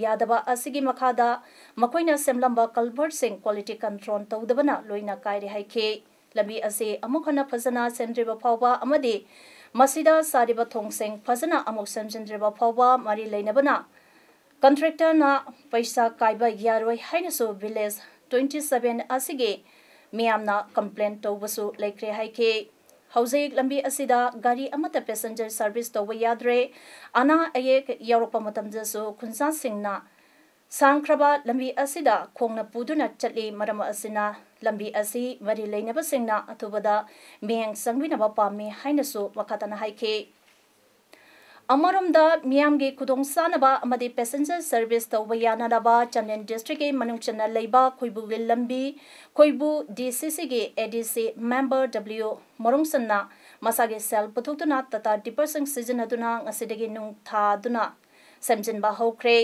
ꯌꯥꯗꯕ ꯑꯁꯤꯒꯤ ꯃꯈꯥꯗ ꯃꯈꯣꯏꯅ ꯁꯦꯝꯂꯝꯕ culvertꯁꯤꯡ quality control ꯇꯧꯗꯕꯅ ꯂꯣꯏꯅ ꯀꯥꯏꯔꯦ ꯍꯥꯏꯈꯤ꯫ ꯂꯝꯕꯤ ꯑꯁꯤ ꯑꯃꯨꯛ ꯍꯟꯅ ꯐꯖꯅ ꯁꯦꯝꯗ꯭ꯔꯤꯕ ꯐꯥꯎꯕ ꯑꯃꯗꯤ ꯃꯁꯤꯗ ꯁꯥꯔꯤꯕ ꯊꯣꯡꯁꯤꯡ ꯐꯖꯅ ꯑꯃꯨꯛ ꯁꯦꯝꯖꯤꯟꯗ꯭ꯔꯤꯕ ꯐꯥꯎꯕ ꯃꯔꯤ ꯂꯩꯅꯕꯅ contractorꯅ ꯄꯩꯁꯥ ꯀꯥꯏꯕ ꯌꯥꯔꯣꯏ ꯍꯥꯏꯅꯁꯨ village twenty seven ꯑꯁꯤꯒꯤ ꯃꯤꯌꯥꯝꯅ complain ꯇꯧꯕꯁꯨ ꯂꯩꯈ꯭ꯔꯦ ꯍꯥꯏꯈꯤ꯫ ꯍꯧꯖꯤꯛ ꯂꯝꯕꯤ ꯑꯁꯤꯗ ꯒꯥꯔꯤ ꯑꯃꯠꯇ passenger service ꯇꯧꯕ ꯌꯥꯗ꯭ꯔꯦ꯫ ꯑꯅꯥ ꯑꯌꯦꯛ ꯌꯥꯎꯔꯛꯄ ꯃꯇꯝꯗꯁꯨ ꯈꯨꯟꯖꯥꯁꯤꯡꯅ ꯁꯥꯡꯈ꯭ꯔꯕ ꯂꯝꯕꯤ ꯑꯁꯤꯗ ꯈꯣꯡꯅ ꯄꯨꯗꯨꯅ ꯆꯠꯂꯤ꯫ ꯃꯔꯝ ꯑꯁꯤꯅ ꯂꯝꯕꯤ ꯑꯁꯤ ꯃꯔꯤ ꯂꯩꯅꯕꯁꯤꯡꯅ ꯑꯊꯨꯕꯗ ꯃꯤꯠꯌꯦꯡ ꯆꯪꯕꯤꯅꯕ ꯄꯥꯝꯃꯤ ꯍꯥꯏꯅꯁꯨ ꯃꯈꯥ ꯇꯥꯅ ꯍꯥꯏꯈꯤ꯫ ꯑꯃꯔꯣꯝꯗ ꯃꯤꯌꯥꯝꯒꯤ ꯈꯨꯗꯣꯡꯆꯥꯅꯕ ꯑꯃꯗꯤ passenger service ꯇꯧꯕ ꯌꯥꯅꯅꯕ ꯆꯥꯟꯗꯦꯜ districtꯀꯤ ꯃꯅꯨꯡ ꯆꯟꯅ ꯂꯩꯕ ꯈꯣꯏꯕꯨꯒꯤ ꯂꯝꯕꯤ, ꯈꯣꯏꯕꯨ DCCꯒꯤ ADC member W ꯃꯔꯨꯡꯁꯟꯅ ꯃꯁꯥꯒꯤ ꯁꯦꯜ ꯄꯨꯊꯣꯛꯇꯨꯅ ꯇꯥꯇꯥ ꯗꯤꯄꯔꯁꯤꯡ ꯁꯤꯖꯤꯟꯅꯗꯨꯅ ꯉꯁꯤꯗꯒꯤ ꯅꯨꯡ ꯊꯥꯗꯨꯅ ꯁꯦꯝꯖꯤꯟꯕ ꯍꯧꯈ꯭ꯔꯦ꯫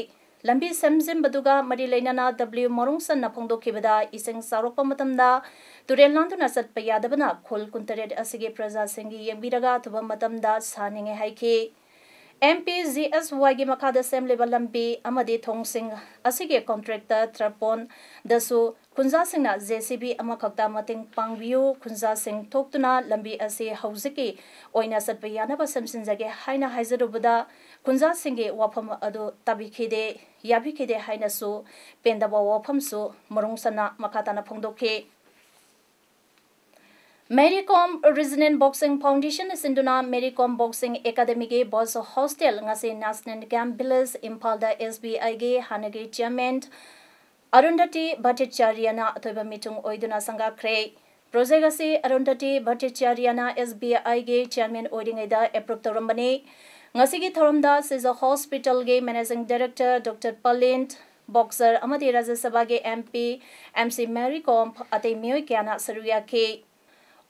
ꯂꯝꯕꯤ ꯁꯦꯝꯖꯤꯟꯕꯗꯨꯒ ꯃꯔꯤ ꯂꯩꯅꯅ W ꯃꯔꯨꯡꯁꯟꯅ ꯐꯣꯡꯗꯣꯛꯈꯤꯕꯗ, ꯏꯁꯤꯡ ꯆꯥꯎꯔꯛꯄ ꯃꯇꯝꯗ ꯇꯨꯔꯦꯜ ꯂꯥꯟꯗꯨꯅ ꯆꯠꯄ ꯌꯥꯗꯕꯅ ꯈꯨꯜ ꯀꯨꯟꯇꯔꯦꯠ ꯑꯁꯤꯒꯤ ꯄ꯭ꯔꯖꯥꯁꯤꯡꯒꯤ ꯌꯦꯡꯕꯤꯔꯒ ꯑꯊꯨꯕ ꯃꯇꯝꯗ ꯁꯥꯅꯤꯡꯉꯦ ꯍꯥꯏꯈꯤ꯫ MPGSYꯒꯤ ꯃꯈꯥꯗ ꯁꯦꯝꯂꯤꯕ ꯂꯝꯕꯤ ꯑꯃꯗꯤ ꯊꯣꯡꯁꯤꯡ ꯑꯁꯤꯒꯤ contractor ꯇ꯭ꯔꯄꯣꯟꯗꯁꯨ ꯈꯨꯟꯖꯥꯁꯤꯡꯅ JCB ꯑꯃꯈꯛꯇ ꯃꯇꯦꯡ ꯄꯥꯡꯕꯤꯌꯨ, ꯈꯨꯟꯖꯥꯁꯤꯡ ꯊꯣꯛꯇꯨꯅ ꯂꯝꯕꯤ ꯑꯁꯤ ꯍꯧꯖꯤꯛꯀꯤ ꯑꯣꯏꯅ ꯆꯠꯄ ꯌꯥꯅꯕ ꯁꯦꯝꯖꯤꯟꯖꯒꯦ ꯍꯥꯏꯅ ꯍꯥꯏꯖꯔꯨꯕꯗ, ꯈꯨꯟꯖꯥꯁꯤꯡꯒꯤ ꯋꯥꯐꯝ ꯑꯗꯨ ꯇꯥꯕꯤꯈꯤꯗꯦ, ꯌꯥꯕꯤꯈꯤꯗꯦ ꯍꯥꯏꯅꯁꯨ ꯄꯦꯟꯗꯕ ꯋꯥꯐꯝꯁꯨ ꯃꯔꯨꯡꯁꯟꯅ ꯃꯈꯥ ꯇꯥꯅ ꯐꯣꯡꯗꯣꯛꯈꯤ꯫ Mary Kom Regional Boxing Foundation ꯁꯤꯟꯗꯨꯅ Mary Kom Boxing Academyꯒꯤ Boys Hostel ꯉꯁꯤ National Camp Village ꯏꯝꯐꯥꯜꯗ SBIꯒꯤ ꯍꯥꯟꯅꯒꯤ chairman ꯑꯔꯨꯟꯙꯇꯤ ꯚꯠꯇꯥꯆꯥꯔꯌꯅ ꯑꯊꯣꯏꯕ ꯃꯤꯊꯨꯡ ꯑꯣꯏꯗꯨꯅ ꯁꯪꯒꯥꯈ꯭ꯔꯦ꯫ Project ꯑꯁꯤ ꯑꯔꯨꯟꯙꯇꯤ ꯚꯠꯇꯥꯆꯥꯔꯌꯅ SBIꯒꯤ chairman ꯑꯣꯏꯔꯤꯉꯩꯗ approve ꯇꯧꯔꯝꯕꯅꯤ꯫ ꯉꯁꯤꯒꯤ ꯊꯧꯔꯝꯗ ꯁꯤꯖ Hospitalꯒꯤ Managing Director Doctor ꯄꯂꯤꯟ, boxer ꯑꯃꯗꯤ ꯔꯥꯖ꯭ꯌ ꯁꯚꯥꯒꯤ MP, MC Mary Kom, ꯑꯇꯩ ꯃꯤꯑꯣꯏ ꯀꯌꯥꯅ ꯁꯔꯨꯛ ꯌꯥꯈꯤ꯫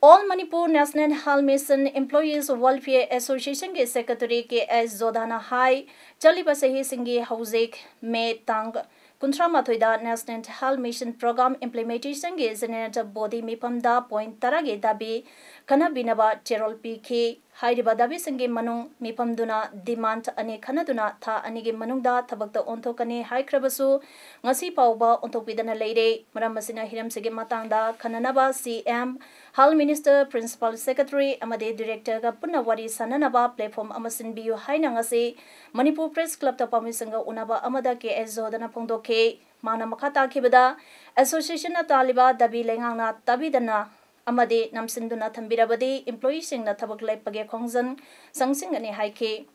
All Manipur National Health Mission Employees Welfare Associationꯒꯤ secretary K H ꯖꯣꯙꯥꯅ ꯍꯥꯏ, ꯆꯠꯂꯤꯕ ꯆꯍꯤꯁꯤꯡꯒꯤ ꯍꯧꯖꯤꯛ ꯃꯦ ꯇꯥꯡ ꯀꯨꯟꯊ꯭ꯔꯥ ꯃꯥꯊꯣꯏꯗ National Health Mission Program Implementationꯒꯤ General Body ꯃꯤꯐꯝꯗ point ꯇꯔꯥꯒꯤ ꯗꯥꯕꯤ ꯈꯟꯅꯕꯤꯅꯕ ꯆꯦꯔꯣꯜ ꯄꯤꯈꯤ꯫ ꯍꯥꯏꯔꯤꯕ ꯗꯥꯕꯤꯁꯤꯡꯒꯤ ꯃꯅꯨꯡ ꯃꯤꯐꯝꯗꯨꯅ demand ꯑꯅꯤ ꯈꯟꯅꯗꯨꯅ ꯊꯥ ꯑꯅꯤꯒꯤ ꯃꯅꯨꯡꯗ ꯊꯕꯛꯇ ꯑꯣꯟꯊꯣꯛꯀꯅꯤ ꯍꯥꯏꯈ꯭ꯔꯕꯁꯨ, ꯉꯁꯤ ꯐꯥꯎꯕ ꯑꯣꯟꯊꯣꯛꯄꯤꯗꯅ ꯂꯩꯔꯦ꯫ ꯃꯔꯝ ꯑꯁꯤꯅ ꯍꯤꯔꯝꯁꯤꯒꯤ ꯃꯇꯥꯡꯗ ꯈꯟꯅꯅꯕ C M, Health Minister, Principal Secretary ꯑꯃꯗꯤ Directorꯒ ꯄꯨꯟꯅ ꯋꯥꯔꯤ ꯁꯥꯅꯅꯕ platform ꯑꯃ ꯁꯤꯟꯕꯤꯌꯨ ꯍꯥꯏꯅ ꯉꯁꯤ ꯃꯅꯤꯄꯨꯔ Press Clubꯇ ꯄꯥꯎꯃꯤꯁꯤꯡꯒ ꯎꯅꯕ ꯑꯃꯗ K S ꯖꯣꯍꯣꯔꯗꯅ ꯐꯣꯡꯗꯣꯛꯈꯤ꯫ ꯃꯥꯅ ꯃꯈꯥ ꯇꯥꯈꯤꯕꯗ, associationꯅ ꯇꯥꯜꯂꯤꯕ ꯗꯥꯕꯤ ꯂꯩꯉꯥꯛꯅ ꯇꯥꯕꯤꯗꯅ ꯑꯃꯗꯤ ꯅꯝꯁꯤꯟꯗꯨꯅ ꯊꯝꯕꯤꯔꯕꯗꯤ employeeꯁꯤꯡꯅ ꯊꯕꯛ ꯂꯦꯞꯄꯒꯤ ꯈꯣꯡꯖꯪ ꯆꯪꯁꯤꯟꯒꯅꯤ ꯍꯥꯏꯈꯤ꯫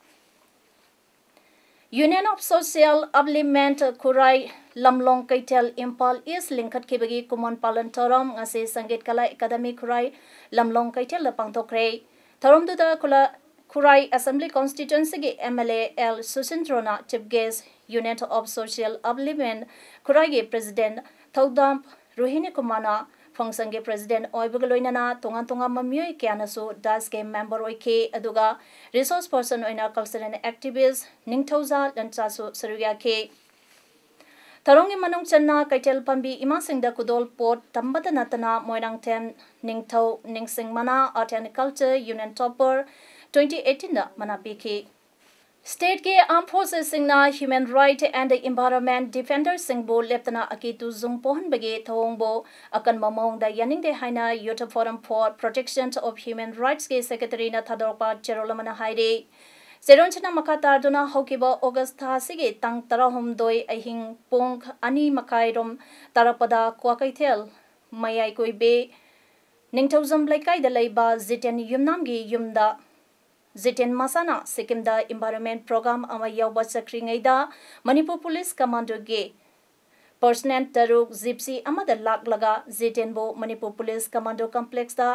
Union of Social Upliftment ꯈꯨꯔꯥꯏ ꯂꯝꯂꯣꯡ ꯀꯩꯊꯦꯜ ꯏꯝꯐꯥꯜ East ꯂꯤꯡꯈꯠꯈꯤꯕꯒꯤ ꯀꯨꯃꯣꯟ ꯄꯥꯂꯟ ꯊꯧꯔꯝ ꯉꯁꯤ ꯁꯪꯒꯤꯠ ꯀꯂꯥ ꯑꯦꯀꯥꯗꯃꯤ ꯈꯨꯔꯥꯏ ꯂꯝꯂꯣꯡ ꯀꯩꯊꯦꯜꯗ ꯄꯥꯡꯊꯣꯛꯈ꯭ꯔꯦ꯫ ꯊꯧꯔꯝꯗꯨꯗ ꯈꯨꯂꯥ-, ꯈꯨꯔꯥꯏ Assembly Constituencyꯒꯤ M L A L ꯁꯨꯁꯤꯟꯗ꯭ꯔꯣꯅ Chief Guest, Union of Social Upliftment ꯈꯨꯔꯥꯏꯒꯤ President ꯊꯧꯗꯥꯝ ꯔꯣꯍꯤꯅꯤ ꯀꯨꯃꯥꯔꯅ functionꯒꯤ President ꯑꯣꯏꯕꯒ ꯂꯣꯏꯅꯅ ꯇꯣꯉꯥꯟ ꯇꯣꯉꯥꯟꯕ ꯃꯤꯑꯣꯏ ꯀꯌꯥꯅꯁꯨ daiskꯒꯤ member ꯑꯣꯏꯈꯤ꯫ ꯑꯗꯨꯒ resource person ꯑꯣꯏꯅ cultural activist ꯅꯤꯡꯊꯧꯖꯥ ꯂꯟꯆꯥꯁꯨ ꯁꯔꯨꯛ ꯌꯥꯈꯤ꯫ ꯊꯧꯔꯝꯒꯤ ꯃꯅꯨꯡ ꯆꯟꯅ ꯀꯩꯊꯦꯜ ꯐꯝꯕꯤ ꯏꯃꯥꯁꯤꯡꯗ ꯈꯨꯗꯣꯜ ꯄꯣꯠ ꯇꯝꯕꯇ ꯅꯠꯇꯅ ꯃꯣꯏꯔꯥꯡꯊꯦꯝ ꯅꯤꯡꯊꯧ ꯅꯤꯡꯁꯤꯡ ꯃꯅꯥ Art and Culture Union Topper twenty eighteenꯗ ꯃꯅꯥ ꯄꯤꯈꯤ꯫ Stateꯀꯤ armed forcesꯁꯤꯡꯅ human right and environment defenderꯁꯤꯡꯕꯨ ꯂꯦꯞꯇꯅ ꯑꯀꯤ ꯇꯨꯖꯨꯡ ꯄꯣꯛꯍꯟꯕꯒꯤ ꯊꯧꯑꯣꯡꯕꯨ ꯑꯀꯟꯕ ꯃꯑꯣꯡꯗ ꯌꯥꯅꯤꯡꯗꯦ ꯍꯥꯏꯅ Youth Forum for Protection of Human Rightsꯀꯤ Secretaryꯅ ꯊꯥꯗꯣꯔꯛꯄ ꯆꯦꯔꯣꯜ ꯑꯃꯅ ꯍꯥꯏꯔꯤ꯫ ꯆꯦꯔꯣꯜꯁꯤꯅ ꯃꯈꯥ ꯇꯥꯗꯨꯅ ꯍꯧꯈꯤꯕ August ꯊꯥ ꯑꯁꯤꯒꯤ ꯇꯥꯡ ꯇꯔꯥꯍꯨꯝꯗꯣꯏ ꯑꯍꯤꯡ ꯄꯨꯡ ꯑꯅꯤ ꯃꯈꯥꯏꯔꯣꯝ ꯇꯥꯔꯛꯄꯗ ꯀ꯭ꯋꯥꯀꯩꯊꯦꯜ ꯃꯌꯥꯏ ꯀꯣꯏꯕꯤ ꯅꯤꯡꯊꯧꯖꯝ ꯂꯩꯀꯥꯏꯗ ꯂꯩꯕ ꯖꯤꯇꯦꯟ ꯌꯨꯝꯅꯥꯝꯒꯤ ꯌꯨꯝꯗ ꯖꯤꯇꯦꯟ ꯃꯁꯥꯅ ꯁꯤꯛꯀꯤꯝꯗ environment program ꯑꯃ ꯌꯥꯎꯕ ꯆꯠꯈ꯭ꯔꯤꯉꯩꯗ ꯃꯅꯤꯄꯨꯔ Police Commandoꯒꯤ personnel ꯇꯔꯨꯛ Gypsy ꯑꯃꯗ ꯂꯥꯛꯂꯒ ꯖꯤꯇꯦꯟꯕꯨ ꯃꯅꯤꯄꯨꯔ Police Commando Complexꯇ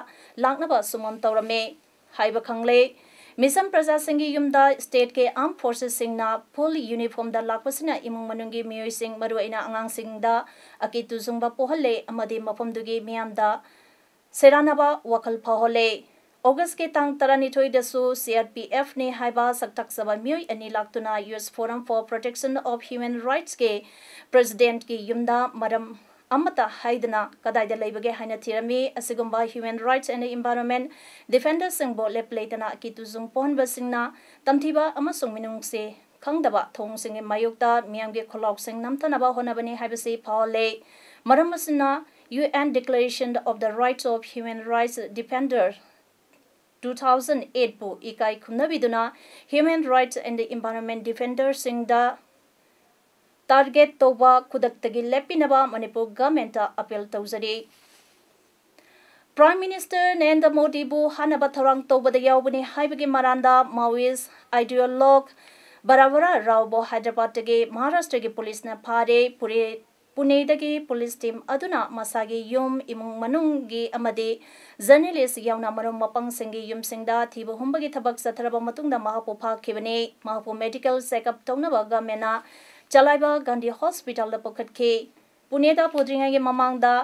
ꯂꯥꯛꯅꯕ ꯁꯨꯃꯟ ꯇꯧꯔꯝꯃꯤ ꯍꯥꯏꯕ ꯈꯪꯂꯦ꯫ ꯃꯤꯁꯝ ꯄ꯭ꯔꯖꯥꯁꯤꯡꯒꯤ ꯌꯨꯝꯗ stateꯀꯤ armed forcesꯁꯤꯡꯅ full uniformꯗ ꯂꯥꯛꯄꯁꯤꯅ ꯏꯃꯨꯡ ꯃꯅꯨꯡꯒꯤ ꯃꯤꯑꯣꯏꯁꯤꯡ, ꯃꯔꯨꯑꯣꯏꯅ ꯑꯉꯥꯡꯁꯤꯡꯗ ꯑꯀꯤ ꯇꯨꯖꯨꯡꯕ ꯄꯣꯛꯍꯜꯂꯦ ꯑꯃꯗꯤ ꯃꯐꯝꯗꯨꯒꯤ ꯃꯤꯌꯥꯝꯗ ꯁꯦꯔꯥꯟꯅꯕ ꯋꯥꯈꯜ ꯐꯥꯎꯍꯜꯂꯦ꯫ Augustꯀꯤ ꯇꯥꯡ ꯇꯔꯥꯅꯤꯊꯣꯏꯗꯁꯨ C R P Fꯅꯤ ꯍꯥꯏꯕ ꯁꯛꯇꯥꯛꯆꯕ ꯃꯤꯑꯣꯏ ꯑꯅꯤ ꯂꯥꯛꯇꯨꯅ Youth Forum for Protection of Human Rightsꯀꯤ Presidentꯀꯤ ꯌꯨꯝꯗ ꯃꯔꯝ ꯑꯃꯠꯇ ꯍꯥꯏꯗꯅ ꯀꯗꯥꯏꯗ ꯂꯩꯕꯒꯦ ꯍꯥꯏꯅ ꯊꯤꯔꯝꯃꯤ꯫ ꯑꯁꯤꯒꯨꯝꯕ human rights and environment defenderꯁꯤꯡꯕꯨ ꯂꯦꯞ ꯂꯩꯇꯅ ꯑꯀꯤ ꯇꯨꯖꯨꯡ ꯄꯣꯛꯍꯟꯕꯁꯤꯡꯅ ꯇꯝꯊꯤꯕ ꯑꯃꯁꯨꯡ ꯃꯤꯅꯨꯡꯁꯤ ꯈꯪꯗꯕ ꯊꯧꯑꯣꯡꯁꯤꯡꯒꯤ ꯃꯥꯌꯣꯛꯇ ꯃꯤꯌꯥꯝꯒꯤ ꯈꯣꯜꯂꯥꯎꯁꯤꯡ ꯅꯝꯊꯅꯕ ꯍꯣꯠꯅꯕꯅꯤ ꯍꯥꯏꯕꯁꯤ ꯐꯥꯎꯍꯜꯂꯦ꯫ ꯃꯔꯝ ꯑꯁꯤꯅ, U N Declaration of the Rights of Human Rights Defender two thousand eight ꯄꯨ ꯏꯀꯥꯏ ꯈꯨꯝꯅꯕꯤꯗꯨꯅ human rights and environment defenderꯁꯤꯡꯗ target ꯇꯧꯕ ꯈꯨꯗꯛꯇꯒꯤ ꯂꯦꯞꯄꯤꯅꯕ ꯃꯅꯤꯄꯨꯔ governmentꯇ appeal ꯇꯧꯖꯔꯤ꯫ Prime Minister ꯅꯔꯦꯟꯗ꯭ꯔ ꯃꯣꯗꯤꯕꯨ ꯍꯥꯠꯅꯕ ꯊꯧꯔꯥꯡ ꯇꯧꯕꯗ ꯌꯥꯎꯕꯅꯤ ꯍꯥꯏꯕꯒꯤ ꯃꯔꯥꯟꯗ Maoist ideologue ꯕꯔꯥꯕꯔꯥ ꯔꯥꯎꯕꯨ ꯍꯥꯏꯗ꯭ꯔꯕꯥꯗꯇꯒꯤ ꯃꯍꯥꯔꯥꯁꯇ꯭ꯔꯒꯤ ꯄꯨꯂꯤꯁꯅ ꯐꯥꯔꯦ꯫ ꯄꯨꯔꯦ-, ꯄꯨꯅꯦꯗꯒꯤ ꯄꯨꯂꯤꯁ team ꯑꯗꯨꯅ ꯃꯁꯥꯒꯤ ꯌꯨꯝ, ꯏꯃꯨꯡ ꯃꯅꯨꯡꯒꯤ ꯑꯃꯗꯤ journalist ꯌꯥꯎꯅ ꯃꯔꯨꯞ ꯃꯄꯥꯡꯁꯤꯡꯒꯤ ꯌꯨꯝꯁꯤꯡꯗ ꯊꯤꯕ ꯍꯨꯝꯕꯒꯤ ꯊꯕꯛ ꯆꯠꯊꯔꯕ ꯃꯇꯨꯡꯗ ꯃꯍꯥꯛꯄꯨ ꯐꯥꯈꯤꯕꯅꯤ꯫ ꯃꯍꯥꯛꯄꯨ medical checkup ꯇꯧꯅꯕ governmentꯅ ꯆꯂꯥꯏꯕ ꯒꯥꯟꯙꯤ hospitalꯗ ꯄꯨꯈꯠꯈꯤ꯫ ꯄꯨꯅꯦꯗ ꯄꯨꯗ꯭ꯔꯤꯉꯩꯒꯤ ꯃꯃꯥꯡꯗ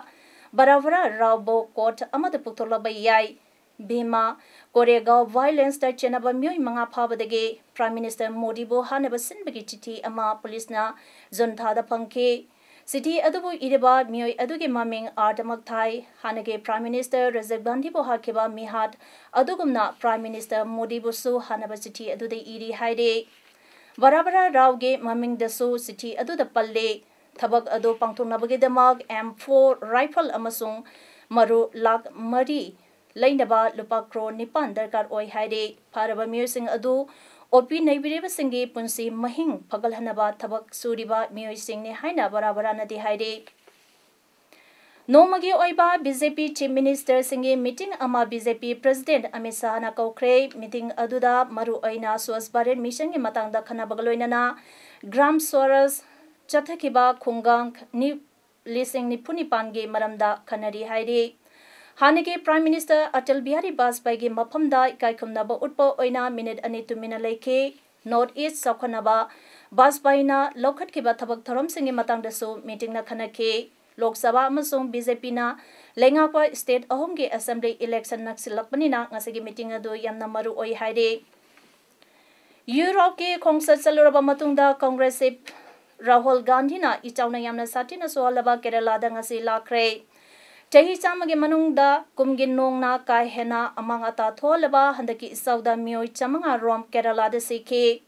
ꯕꯔꯥꯕꯔꯥ ꯔꯥꯎꯕꯨ court ꯑꯃꯗ ꯄꯨꯊꯣꯛꯂꯕ ꯌꯥꯏ꯫ ꯚꯤꯃꯥ ꯀꯣꯔꯦꯒꯥꯎ violenceꯇ ꯆꯦꯟꯅꯕ ꯃꯤꯑꯣꯏ ꯃꯉꯥ ꯐꯥꯕꯗꯒꯤ Prime Minister ꯃꯣꯗꯤꯕꯨ ꯍꯥꯠꯅꯕ ꯁꯤꯟꯕꯒꯤ ꯆꯤꯊꯤ ꯑꯃ ꯄꯨꯂꯤꯁꯅ ꯖꯨꯟ ꯊꯥꯗ ꯐꯪꯈꯤ꯫ ꯆꯤꯊꯤ ꯑꯗꯨꯕꯨ ꯏꯔꯤꯕ ꯃꯤꯑꯣꯏ ꯑꯗꯨꯒꯤ ꯃꯃꯤꯡ ꯑꯥꯔ ꯗꯃꯛ ꯊꯥꯏ꯫ ꯍꯥꯟꯅꯒꯤ Prime Minister ꯔꯥꯖꯤꯕ ꯒꯥꯟꯙꯤꯕꯨ ꯍꯥꯠꯈꯤꯕ ꯃꯤꯍꯥꯠ ꯑꯗꯨꯒꯨꯝꯅ Prime Minister ꯃꯣꯗꯤꯕꯨꯁꯨ ꯍꯥꯠꯅꯕ ꯆꯤꯊꯤ ꯑꯗꯨꯗ ꯏꯔꯤ ꯍꯥꯏꯔꯤ꯫ ꯕꯔꯥꯕꯔꯥ ꯔꯥꯎꯒꯤ ꯃꯃꯤꯡꯗꯁꯨ ꯆꯤꯊꯤ ꯑꯗꯨꯗ ꯄꯜꯂꯤ꯫ ꯊꯕꯛ ꯑꯗꯨ ꯄꯥꯡꯊꯣꯛꯅꯕꯒꯤꯗꯃꯛ M four rifle ꯑꯃꯁꯨꯡ ꯃꯔꯨ ꯂꯥꯈ ꯃꯔꯤ ꯂꯩꯅꯕ ꯂꯨꯄꯥ ꯀ꯭ꯔꯣꯔ ꯅꯤꯄꯥꯟ ꯗꯔꯀꯥꯔ ꯑꯣꯏ ꯍꯥꯏꯔꯤ꯫ ꯐꯥꯔꯕ ꯃꯤꯑꯣꯏꯁꯤꯡ ꯑꯗꯨ ꯑꯣꯠꯄꯤ ꯅꯩꯕꯤꯔꯤꯕꯁꯤꯡꯒꯤ ꯄꯨꯟꯁꯤ ꯃꯍꯤꯡ ꯐꯒꯠꯍꯟꯅꯕ ꯊꯕꯛ ꯁꯨꯔꯤꯕ ꯃꯤꯑꯣꯏꯁꯤꯡꯅꯤ ꯍꯥꯏꯅ ꯕꯔꯥꯕꯔꯥꯅꯗꯤ ꯍꯥꯏꯔꯤ꯫ ꯅꯣꯡꯃꯒꯤ ꯑꯣꯏꯕ B J P Chief Ministerꯁꯤꯡꯒꯤ meeting ꯑꯃ B J P President Amit ꯁꯥꯍꯅ ꯀꯧꯈ꯭ꯔꯦ꯫ Meeting ꯑꯗꯨꯗ ꯃꯔꯨꯑꯣꯏꯅ Swachh Bharat Missionꯒꯤ ꯃꯇꯥꯡꯗ ꯈꯟꯅꯕꯒ ꯂꯣꯏꯅꯅ Gram Swaraj ꯆꯠꯊꯈꯤꯕ ꯈꯨꯡꯒꯪ ꯅꯤ-, ꯂꯤꯁꯤꯡ ꯅꯤꯐꯨ ꯅꯤꯄꯥꯟꯒꯤ ꯃꯔꯝꯗ ꯈꯟꯅꯔꯤ ꯍꯥꯏꯔꯤ꯫ ꯍꯥꯟꯅꯒꯤ Prime Minister ꯑꯇꯜ ꯕꯤꯍꯥꯔꯤ ꯕꯥꯖꯄꯥꯏꯒꯤ ꯃꯐꯝꯗ ꯏꯀꯥꯏ ꯈꯨꯝꯅꯕ ꯎꯠꯄ ꯑꯣꯏꯅ minute ꯑꯅꯤ ꯇꯨꯃꯤꯟꯅ ꯂꯩꯈꯤ꯫ North East ꯆꯥꯎꯈꯠꯅꯕ ꯕꯥꯖꯄꯥꯏꯅ ꯂꯧꯈꯠꯈꯤꯕ ꯊꯕꯛ ꯊꯧꯔꯝꯁꯤꯡꯒꯤ ꯃꯇꯥꯡꯗꯁꯨ meetingꯅ ꯈꯟꯅꯈꯤ꯫ ꯂꯣꯛ ꯁꯚꯥ ꯑꯃꯁꯨꯡ B J Pꯅ ꯂꯩꯉꯥꯛꯄ state ꯑꯍꯨꯝꯒꯤ assembly election ꯅꯛꯁꯤꯜꯂꯛꯄꯅꯤꯅ ꯉꯁꯤꯒꯤ meeting ꯑꯗꯨ ꯌꯥꯝꯅ ꯃꯔꯨ ꯑꯣꯏ ꯍꯥꯏꯔꯤ꯫ ꯌꯨꯔꯣꯞꯀꯤ ꯈꯣꯡꯆꯠ ꯆꯠꯂꯨꯔꯕ ꯃꯇꯨꯡꯗ Congress Chief ꯔꯥꯍꯨꯜ ꯒꯥꯟꯙꯤꯅ ꯏꯆꯥꯎꯅ ꯌꯥꯝꯅ ꯁꯥꯊꯤꯅ ꯁꯣꯛꯍꯜꯂꯕ ꯀꯦꯔꯂꯥꯗ ꯉꯁꯤ ꯂꯥꯛꯈ꯭ꯔꯦ꯫ ꯆꯍꯤ ꯆꯥꯝꯃꯒꯤ ꯃꯅꯨꯡꯗ ꯀꯨꯝꯒꯤ ꯅꯣꯡꯅ ꯀꯥ ꯍꯦꯟꯅ ꯑꯃꯥꯡ ꯑꯇꯥ ꯊꯣꯛꯍꯜꯂꯕ ꯍꯟꯗꯛꯀꯤ ꯏꯆꯥꯎꯗ ꯃꯤꯑꯣꯏ ꯆꯥꯃꯉꯥ ꯔꯣꯝ ꯀꯦꯔꯂꯥꯗ ꯁꯤꯈꯤ꯫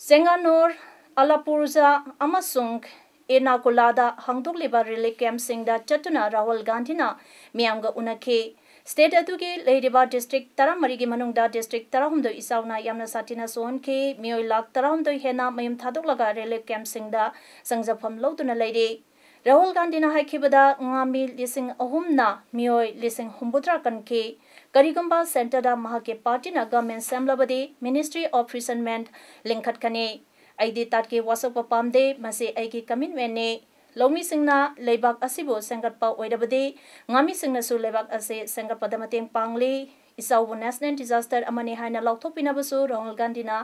ꯆꯦꯡꯒꯥꯅꯣꯔ, ꯑꯂꯥꯄꯨꯔꯖꯥ ꯑꯃꯁꯨꯡ ꯏꯔꯅꯥꯀꯨꯂꯥꯗ ꯍꯥꯡꯗꯣꯛꯂꯤꯕ ꯔꯤꯂꯤꯐ ꯀꯦꯝꯞꯁꯤꯡꯗ ꯆꯠꯇꯨꯅ ꯔꯥꯍꯨꯜ ꯒꯥꯟꯙꯤꯅ ꯃꯤꯌꯥꯝꯒ ꯎꯅꯈꯤ꯫ ꯁ꯭ꯇꯦꯠ ꯑꯗꯨꯒꯤ ꯂꯩꯔꯤꯕ ꯗꯤꯁꯇ꯭ꯔꯤꯛ ꯇꯔꯥꯃꯔꯤꯒꯤ ꯃꯅꯨꯡꯗ ꯗꯤꯁꯇ꯭ꯔꯤꯛ ꯇꯔꯥꯍꯨꯝꯗꯣꯏ ꯏꯆꯥꯎꯅ ꯌꯥꯝꯅ ꯁꯥꯊꯤꯅ ꯁꯣꯛꯍꯟꯈꯤ꯫ ꯃꯤꯑꯣꯏ ꯂꯥꯈ ꯇꯔꯥꯍꯨꯝꯗꯣꯏ ꯍꯦꯟꯅ ꯃꯌꯨꯝ ꯊꯥꯗꯣꯛꯂꯒ ꯔꯤꯂꯤꯐ ꯀꯦꯝꯞꯁꯤꯡꯗ ꯆꯪꯖꯐꯝ ꯂꯧꯗꯨꯅ ꯂꯩꯔꯤ꯫ ꯔꯥꯍꯨꯜ ꯒꯥꯟꯙꯤꯅ ꯍꯥꯏꯈꯤꯕꯗ ꯉꯥꯃꯤ ꯂꯤꯁꯤꯡ ꯑꯍꯨꯝꯅ ꯃꯤꯑꯣꯏ ꯂꯤꯁꯤꯡ ꯍꯨꯝꯐꯨꯇꯔꯥ ꯀꯟꯈꯤ꯫ ꯀꯔꯤꯒꯨꯝꯕ ꯁꯦꯟꯇꯔꯗ ꯃꯍꯥꯛꯀꯤ ꯄꯥꯔꯇꯤꯅ ꯒꯚꯔꯟꯃꯦꯟꯠ ꯁꯦꯝꯂꯕꯗꯤ Ministry of Fishermen ꯂꯤꯡꯈꯠꯀꯅꯤ꯫ ꯑꯩꯗꯤ ꯇꯥꯠꯀꯤ ꯋꯥꯁꯛꯄ ꯄꯥꯝꯗꯦ, ꯃꯁꯤ ꯑꯩꯒꯤ ꯀꯃꯤꯠꯃꯦꯟꯠꯅꯤ꯫ ꯂꯧꯃꯤꯁꯤꯡꯅ ꯂꯩꯕꯥꯛ ꯑꯁꯤꯕꯨ ꯁꯦꯝꯒꯠꯄ ꯑꯣꯏꯔꯕꯗꯤ ꯉꯥꯃꯤꯁꯤꯡꯅꯁꯨ ꯂꯩꯕꯥꯛ ꯑꯁꯤ ꯁꯦꯝꯒꯠꯄꯗ ꯃꯇꯦꯡ ꯄꯥꯡꯂꯤ꯫ ꯏꯆꯥꯎꯕꯨ ꯅꯦꯁꯅꯦꯜ ꯗꯤꯖꯥꯁꯇꯔ ꯑꯃꯅꯤ ꯍꯥꯏꯅ ꯂꯥꯎꯊꯣꯛꯄꯤꯅꯕꯁꯨ ꯔꯥꯍꯨꯜ ꯒꯥꯟꯙꯤꯅ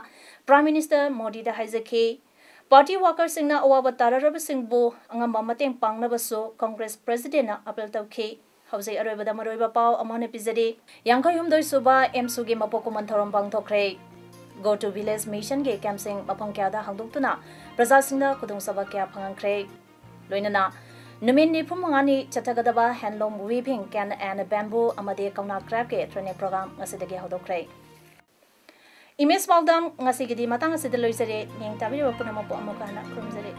ꯄ꯭ꯔꯥꯏꯝ ꯃꯤꯅꯤꯁꯇꯔ ꯃꯣꯗꯤꯗ ꯍꯥꯏꯖꯈꯤ꯫ ꯄꯥꯔꯇꯤ ꯋꯥꯀꯔꯁꯤꯡꯅ ꯑꯋꯥꯕ ꯇꯥꯔꯔꯕꯁꯤꯡꯕꯨ ꯑꯉꯝꯕ ꯃꯇꯦꯡ ꯄꯥꯡꯅꯕꯁꯨ ꯀꯪꯒ꯭ꯔꯦꯁ ꯄ꯭ꯔꯦꯁꯤꯗꯦꯟꯠꯅ ꯑꯥꯄꯤꯜ ꯇꯧꯈꯤ꯫ ꯍꯧꯖꯤꯛ ꯑꯔꯣꯏꯕꯗ ꯃꯔꯨꯑꯣꯏꯕ ꯄꯥꯎ ꯑꯃꯨꯛ ꯍꯟꯅ ꯄꯤꯖꯔꯤ꯫ ꯌꯥꯡꯈꯩ ꯍꯨꯝꯗꯣꯏ ꯁꯨꯕ ꯑꯦꯝꯁꯨꯒꯤ ꯃꯄꯣꯛ ꯀꯨꯝꯑꯣꯟ ꯊꯧꯔꯝ ꯄꯥꯡꯊꯣꯛꯈ꯭ꯔꯦ꯫ Go to Village ꯃꯤꯁꯟꯒꯤ ꯀꯦꯝꯞꯁꯤꯡ ꯃꯐꯝ ꯀꯌꯥꯗ ꯍꯥꯡꯗꯣꯛꯇꯨꯅ ꯄ꯭ꯔꯖꯥꯁꯤꯡꯗ ꯈꯨꯗꯣꯡꯆꯥꯕ ꯀꯌꯥ ꯐꯪꯍꯟꯈ꯭ꯔꯦ꯫ ꯂꯣꯏꯅꯅ ꯅꯨꯃꯤꯠ ꯅꯤꯐꯨ ꯃꯉꯥꯅꯤ ꯆꯠꯊꯒꯗꯕ Handloom Weaving, Cane and Bamboo ꯑꯃꯗꯤ ꯀꯧꯅꯥ Craftꯀꯤ training program ꯉꯁꯤꯗꯒꯤ ꯍꯧꯗꯣꯛꯈ꯭ꯔꯦ꯫ ꯏꯃꯦꯖ ꯄꯥꯎꯗꯝ ꯉꯁꯤꯒꯤꯗꯤ ꯃꯇꯥꯡ ꯑꯁꯤꯗ ꯂꯣꯏꯖꯔꯦ꯫ ꯌꯦꯡ ꯇꯥꯕꯤꯔꯤꯕ ꯄꯨꯝꯅꯃꯛꯄꯨ ꯑꯃꯨꯛꯀ ꯍꯟꯅ ꯈꯨꯔꯨꯝꯖꯔꯤ꯫